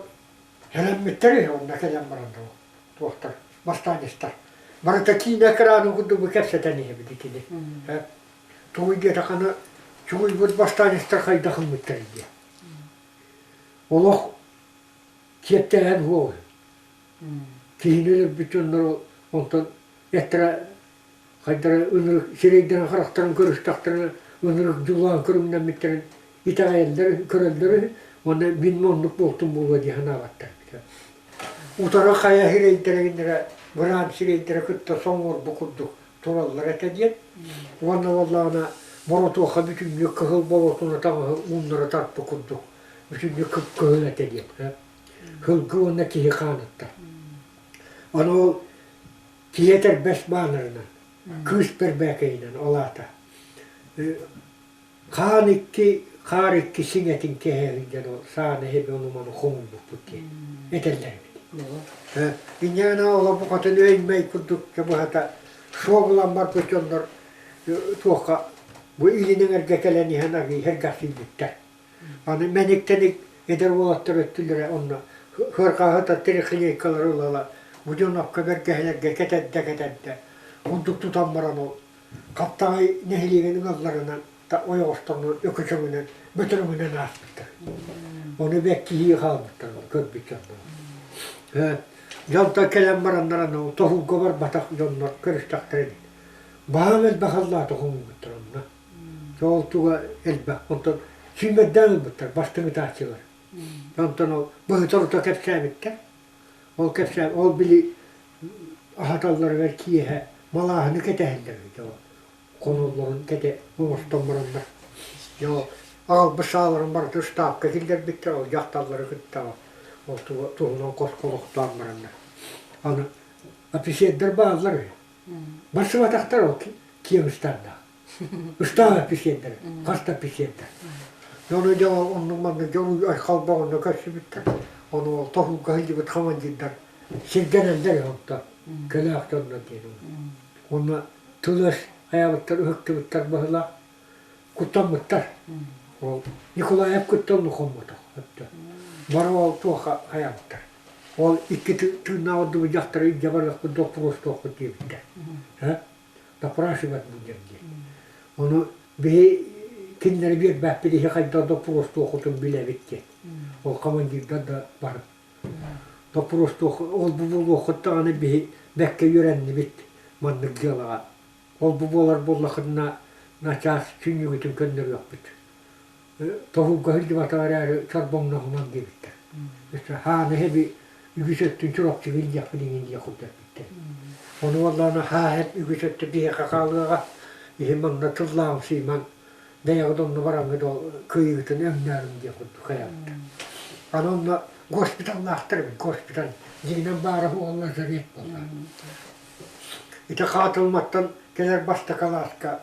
сэрэммиттэр үһү онно кэлэн баран туохтар бастаанньыстар. Барыта киинэ экранын курдук бу кэпсэтэн иһэбит итини. Тугуй диэтэххинэ чугуйбут бастаанньыстар хайдах ылбыттар диye. Олох киэптээһин суох. Киһини өлөрбүт дьоннор онтон эттэрэ хайдара ынырык сирэйдэрин-харахтарын көрүстэхтэринэ ынырык дьулаан көрүҥнэммиттэрин итэҕэйэллэр көрөллөр үһү уонна мин оннук буолтум буолуо дии санаабаттар утары хайа сирэйдэрэ быраан сирэйдэрэ кытта соҥуорбу курдук тураллар этэ диэн уонна буоллаҕына боротуоха бүтүннүү кыһыл болотуна таҥаһы ууннара тарпыт курдук бүтүннүү кып-кыһыл этэ диэн сылгы уонна киһи хааныттар аны ол Киһи этэрбэс баанарынан, кыыс бэрбээкэйинэн ол аата хаан икки хаар икки сиҥэтин кэһэһин диэн ол сааны эһэби ону-маны хомуйбуппут диэн этэллэр эбит. Инньэ гынан олох букатын өй-мэй курдук быһата суох булан барбыт дьоннор туохха бу илин эҥэргэ кэлэн иһэн арыый сэргэхсийбиттэр. Аны мэник-тэник эдэр уолаттар өттүлэрэ онно сыарҕаһыта трехлейкалары ыла-ыла Буденовка бэргэһэлэргэ кэтэрдэ-кэтэрдэ курдук тутан баран ол Хаптаҕай нэһилиэгин ыалларынан ойоҕосторунан өкөчөҥүнэн бөтөрөҥүнэн ааспыттар. Ону бэккиһии хаалбыттар көрбүт дьоннор. Дьонтон кэлэн бараннар аны тоһуурга барбатах дьоннор көрүстэхтэрэ эбит. Баһаам элбэх аллаата хомуйбуттар онно. Ол туга элбэх. Онтон сүүмэрдээн ылбыттар бастыҥ ытааччылар. Онтон ол быһыта-орута кэпсээбиттэр. Ол кэпсээн ол били аһаталларыгар киэһэ малааһыны кэтэһэллэр эбит ол. Хоноллорун кэтэ оҥостон бараннар. Дьэ ол аҕалбыт сааларын барыта ыстаапка киллэрбиттэр ол дьахталлары кытта ол туһунан хоско олохтоон бараннар. Аны офицердар бааллар үһү. Барсыбатахтар ол киэҥ ыстааннаах. Ыстаан эписиэрдэр, хас да эписиэрдэр. Ону дьэ оннук маннык дьон айхалба онно көрсүбүттэр. Ону ол тоһууга сылдьыбыт командирдар сирдэнэллэр онто кэлээх дьоннор диэн. Онно тыл-өс хайаабыттар, ыһыктыбыттар быһыылаах куттаммыттар. Ол Николаев кытта онно хоммотох. Бары ол туоха хайаабыттар. Ол икки тыыннаах ордубут дьахтары илдьэ барыахпыт, доппуруостуохпут диэбиттэр. Допрашивать будем диэн. Ону биһи кинилэри биэрбэппит иһи хайдах доппуруостуоххутун билэбит диэн. Ол командирдар да бары. Доппуруостуох ол бу буолуоххут даҕаны биһи бэккэ үөрэннибит маннык дьыалаҕа. Ол бу буолар буоллаххытына начаас сүнньүгүтүн көннөрүөхпүт. Тоһуурга сылдьыбатах эрээри чорбоҥноһумаҥ диэбиттэр. Өссө хааны эһэби үгүс өттүн Чурапчыга илдьиэхпит иҥин диэх курдук эппиттэр. Ону буоллаҕына хааһэт үгүс өттө биһиэхэ хаалыаҕа, иһин манна тыллааҕымсыйымаҥ, бэйэҕит онно бараҥҥыт ол кыайыытын өҥнөөрүҥ диэх курдук хайаабыттар. Аны онно госпиталлаахтар эбит, госпиталь дьиҥинэн баара суоҕа лазарет буолла. Ити Хаатылматтан кэлэр бастакы алааска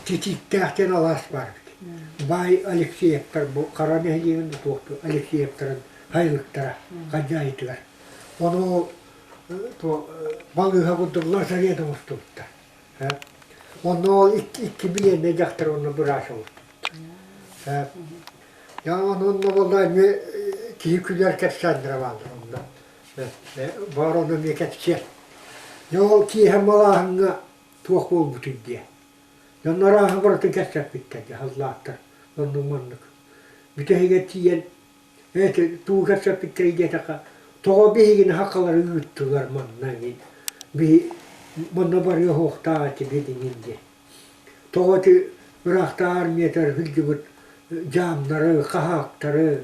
Титииктээх диэн алаас баар эбит. Баай Алексеевтар бу Хара нэһилиэгин туохтуу Алексеевтарын сайылыктара хадьаайытыгар. Ону балыыһа курдук лазарет оҥостубуттар. Онно ол икки билиэннэй дьахтар онно быраас оҥостубуттар. Дьэ онно буолла эмиэ киһи күлэр кэпсээннэрэ бааллар онно. Баар ону эмиэ кэпсиэр. Дьэ ол киэһэ малааһыҥҥа туох буолбутуй диэ. Дьон арааһы барытын кэпсэппиттэр дьэ халлааттар оннук маннык. Бүтэһигэр тиийэн эти тугу кэпсэппиттэрий диэтэххэ. Тоҕо биһигини сахалары ыыттылар манна диэн. Биһи манна барыа суохтаах этибит иҥин диэн. Тоҕо ити ыраахтааҕы армиятыгар сылдьыбыт дьаамнары, хаһаактары,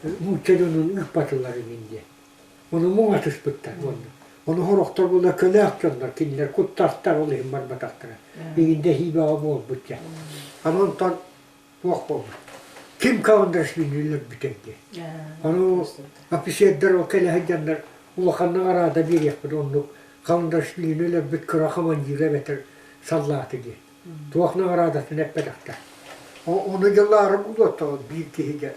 нуучча дьонун ыыппатылар иҥин диэн. Ону муҥатыспыттар уонна. Ону сорохтор буолла көлөөх дьоннор, кинилэр куттастар ол иһин барбатахтара. Иҥин дэһиибэҕэ буолбут дьэ. Аны онтон туох буолбут. Ким Каундрашвили өлөрбүтэй диэн. Ону офицердар ол кэлэ сылдьаннар улаханнык араада биэриэхпит оннук Каундрашвилини өлөрбүт кыра командира эбэтэр саллааты диэн. Туох наҕараадатын эппэтэхтэр. Ону дьыллаары булуоттаҕын биир киһигэ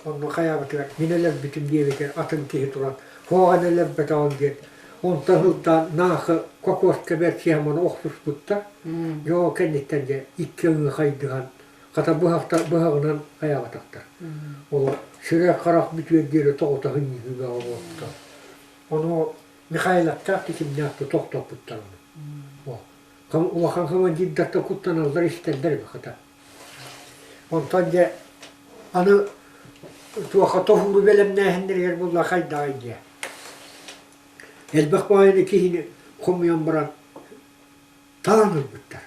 онно хайаабытыгар мин өлөрбүтүм диэбитигэр атын киһи туран суоҕа өлөрбөтөҕүм диэн онтон сылтаан наахы кокоска бэрсиһэн охсуспуттар. Дьэ ол кэнниттэн дьэ икки ылыы хайдыһан Хата быһаҕынан хайаабатахтар. Ол сирэй-харах бүтүөр диэри тоҕута сынньыһыыга буолбута. Ону Михайловтаах кимнээх да тохтоппуттар ону. Улахан командирдартан куттаналлар истэллэр эбит хата. Онтон дьэ аны туохха тоһууру бэлэмнээһиннэригэр буолла хайдаҕай диэ. Элбэх баайыны киһини хомуйан баран таан ылбыттар.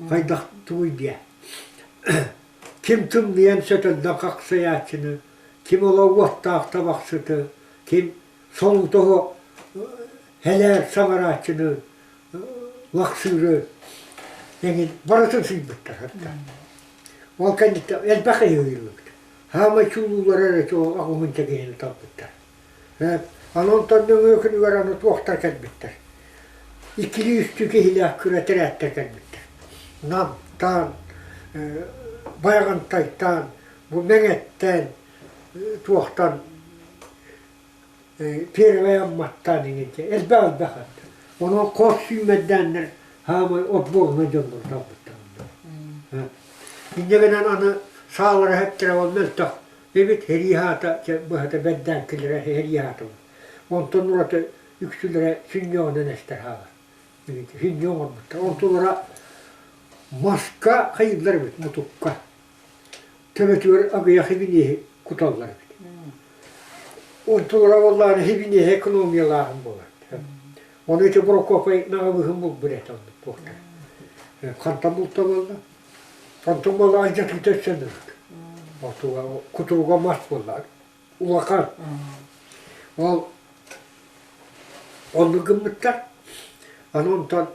Хайдах тугуй диэ. Ким тымныйан сөтөллөн хахсайааччыны, ким олох уоттаах табахсыты, ким солутоһу хэлээр саҥарааччыны, лахсыыры эҥин барытын сыыйбыттар хатта. Ол кэнниттэн элбэх киһи ыйыллыбыт. Хаамай чулуулара эрэ аҕыһынча киһини талбыттар. Аны онтон нөҥүө күнүгэр аны туохтар кэлбиттэр. Иккилии-үстүү киһилээх кыра тэрээттэр кэлбиттэр. Намтаан, Байаҕантайтан, бу Мэҥэттэн, туохтан Первэй Амматтан иҥинчэ элбэх-элбэх этэ. Онон хос сүүмэрдээннэр хаамай отбуолунай дьоннору талбыттар. Инньэ гынан аны саалара хэптэрэ ол мөлтөх Эбит сэрии аата быһата бэрдээҥкилэрэ сэрии аата Онтон ураты үксүлэрэ сүнньүөҕүнэн эстэр хаалар. Сүнньүө оҥорбуттар. Онтулара маска хайыыллар эбит мутукка. Төбөтүгэр аҕыйах хибиниэһи куталлар эбит. Онтулара буоллаҕына хибиниэһи экономиялааһын буолар. Ону ити Прокопий наҕабыһын булбут этэ оннук туохтар. Хантан булта буолла? Онтон буолла алдьатыыта өссө ынырык. Отуга кутуруга мас буолла. Улахан. Ол оннук гыммыттар. Аны онтон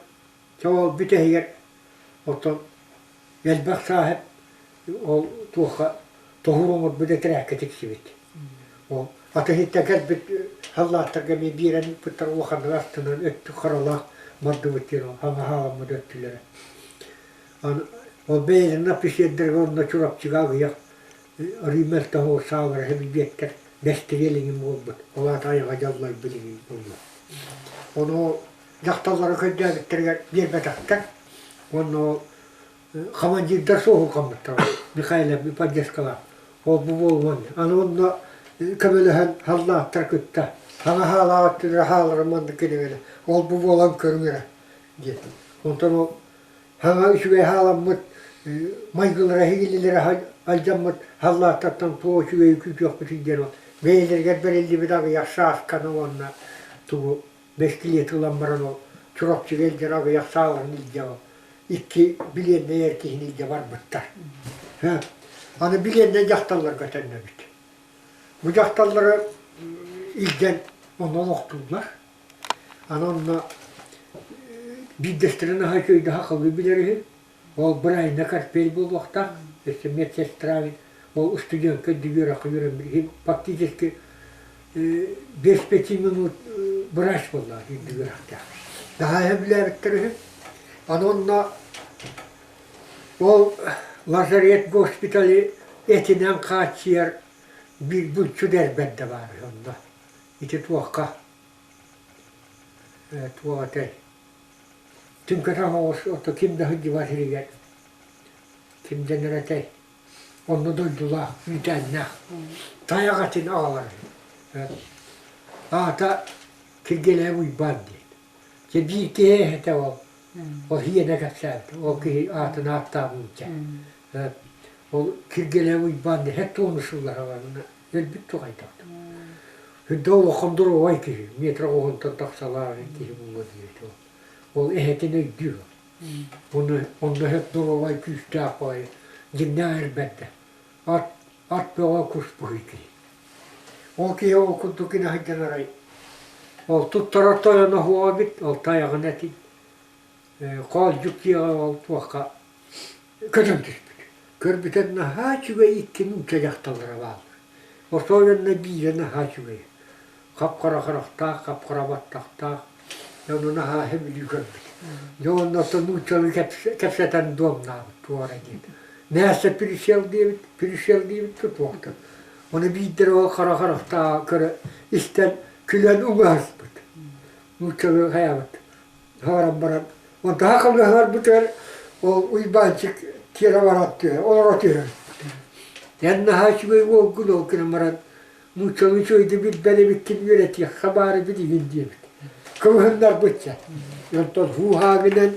чэ ол бүтэһигэр оттон элбэх сааһыт ол туохха тоһуур оҥорбут этэрээккэ тиксибит. Ол атыһыттан кэлбит халлааттарга эмиэ биэрэн ыыппыттар улаханнык астынан өттүк харалаах бардыбыт диэн ол хаҥа хааламмыт өттүлэрэ. Ол бэйэлэрин офицердэргэ онно Чурапчыга аҕыйах арыы мөлтөх саалара билбиэттэр бэстириэл иҥин буолбут. Ол аата айаҕа дьаллайбыт иҥин буолла. Ону дьахталлары көрдөөбүттэригэр биэрбэтэхтэр. Уонна ол командирдар суоһурҕаммыттар Михайлов поддержкалаах. Ол бу буолуон. Аны онно көмөлөһөн халлааттар кытта хаҥа хаалаах өттүлэрэ хаалара маннык кинигэлэр. Ол бу буолан көрүҥ эрэ диэн. Онтон ол Хаҥа үчүгэй хааламмыт майгылара иһиллилэрэ алдьаммыт халлааттартан туох үчүгэйи күүтүөхпүтүй диэн бэйэлэригэр бэриллибит аҕыйах саасканы уонна тугу бэстилиэт ылан баран ол Чурапчыга илдьэр аҕыйах сааларын илдьэ ол икки билиэннэй эр киһини илдьэ барбыттар. Аны билиэннэй дьахталларга төннөбүт. Бу дьахталлары илдьэн онно олохтууллар. Аны онно биирдэстэрин аһа үчүгэйдик сахалыы билэр үһү. Ол Брайна Карпель буолуохтаах, өссө медсестра эбит. Ол студентка үөрэххэ үөрэммит фактически без пяти минут врач буолла үрдүк үөрэхтээх. Наһаа сөбүлээбиттэр үһү. Аны онно ол лазарет госпиталы этинэн хааччыйар биир булчут эр бэрдэ баар үһү онно. Ити туохха туох этэй түҥкэтэх оҕус ото ким да сылдьыбат сиригэр ким дэнэр этэй онно дойдулаах үүтээннээх тайах этин аҕалар аата Киргиэлэйэ Уйбаан диэн дьэ биир киһи эһэтэ ол ол иэнэ кэпсээбит ол киһи аатын ааттаабын чэ ол Киргиэлэйэ Уйбаан диэн һэт туону сыллара өлбүт туох айдах. Үрдэ улахан доруобай киһи, метр оҕонтон тахсалаах киһи буолуо диэбит ол. Ол эһэтин өйдүүр. Онно онно эһэт доруобай күүстээх баҕайы дьиҥнээх эр бэрдэ. Ат ат бөҕө кус быһый киһи. Ол киһи ол курдук гына сылдьан арай ол туттарар тойоно суоҕа эбит, ол тайаҕын этин хоолдьук дьиэҕэ ол туохха көтөн түспүт. Көрбүтэ наһаа үчүгэй икки нуучча дьахталлара бааллар. Особенно биирэ наһаа үчүгэй. Хап-хара харахтаах, хап-хара баттахтаах. Дьону наһаа сөбүлүү көрбүт. Дьэ уонна оттон нууччалыы кэпсэтэн дуомнаабыт туора диэн. Мясо присел диэбит, присел диэбит туохтан. Ону биирдэрэ ол хара харахтааҕа көрө истэн күлэн уҥаһыспыт. Нууччалыы хайаабыт. Хааран баран, онтон халыһарбытыгар ол Уйбаанчык тиэрэ баран түһэр, олоро түһэр. Эн наһаа үчүгэй уолгун ол гынан баран нууччалыы үчүгэйдик билбэт эбиккин үөрэтиэххэ баар эбит игин диэбит. Кыбыһыннарбытча. Онтон һуу-һаа гынан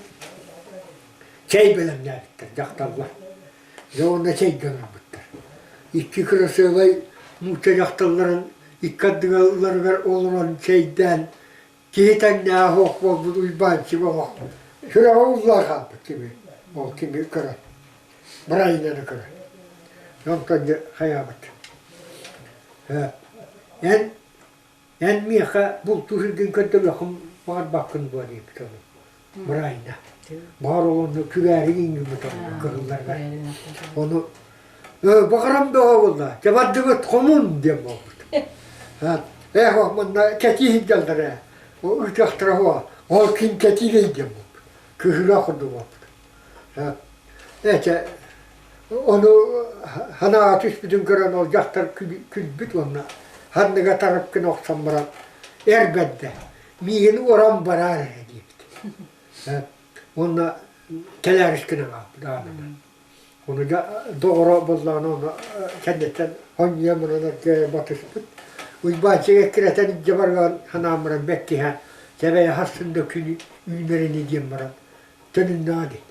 чэй бэлэмнээбиттэр дьахталлар. Дьэ уонна чэйгэ ыҥырбыттар. Икки кырасыабай нуучча дьахталларын икки ардыларыгар олорон чэйдээн Киһи тэҥнээҕэ суох буолбут Уйбаанчык олох сүрэҕэ ууллан хаалбыт кими ол кими көрөн Брайнаны көрөн онтон дьэ хайаабыт эн эн миэхэ бултуу сиргин көрдөрүөххүн баҕарбаккын дуо диэбит ону Брайна баҕар ол онно күрээри иҥҥиммит онно кыһылларыгар ону баҕарам бөҕө буолла дьэ бардыбыт хомун диэн буолбут Ээх манна кэтии сылдьаллар ээ ыытыахтара уо ол ким кэтиирэй диэн буолбут кыһыылаах курдук буолбут этэ ону санааҕа түспүтүн көрөн ол дьахтар күлбүт уонна санныга тарып гына охсон баран эр бэрдэ миигин уран бараар эрэ диэбит уонна кэлээрис гынан хаалбыт аанынан Ону доҕоро буоллаҕына ону кэнниттэн хонньуйан баран батыспыт. Уйбаанчык эккирэтэн илдьэ барыан санаан баран бэрт киһи сэбэйэ хассын да күн үүнэр ини диэн баран төнүннэҕэ дии.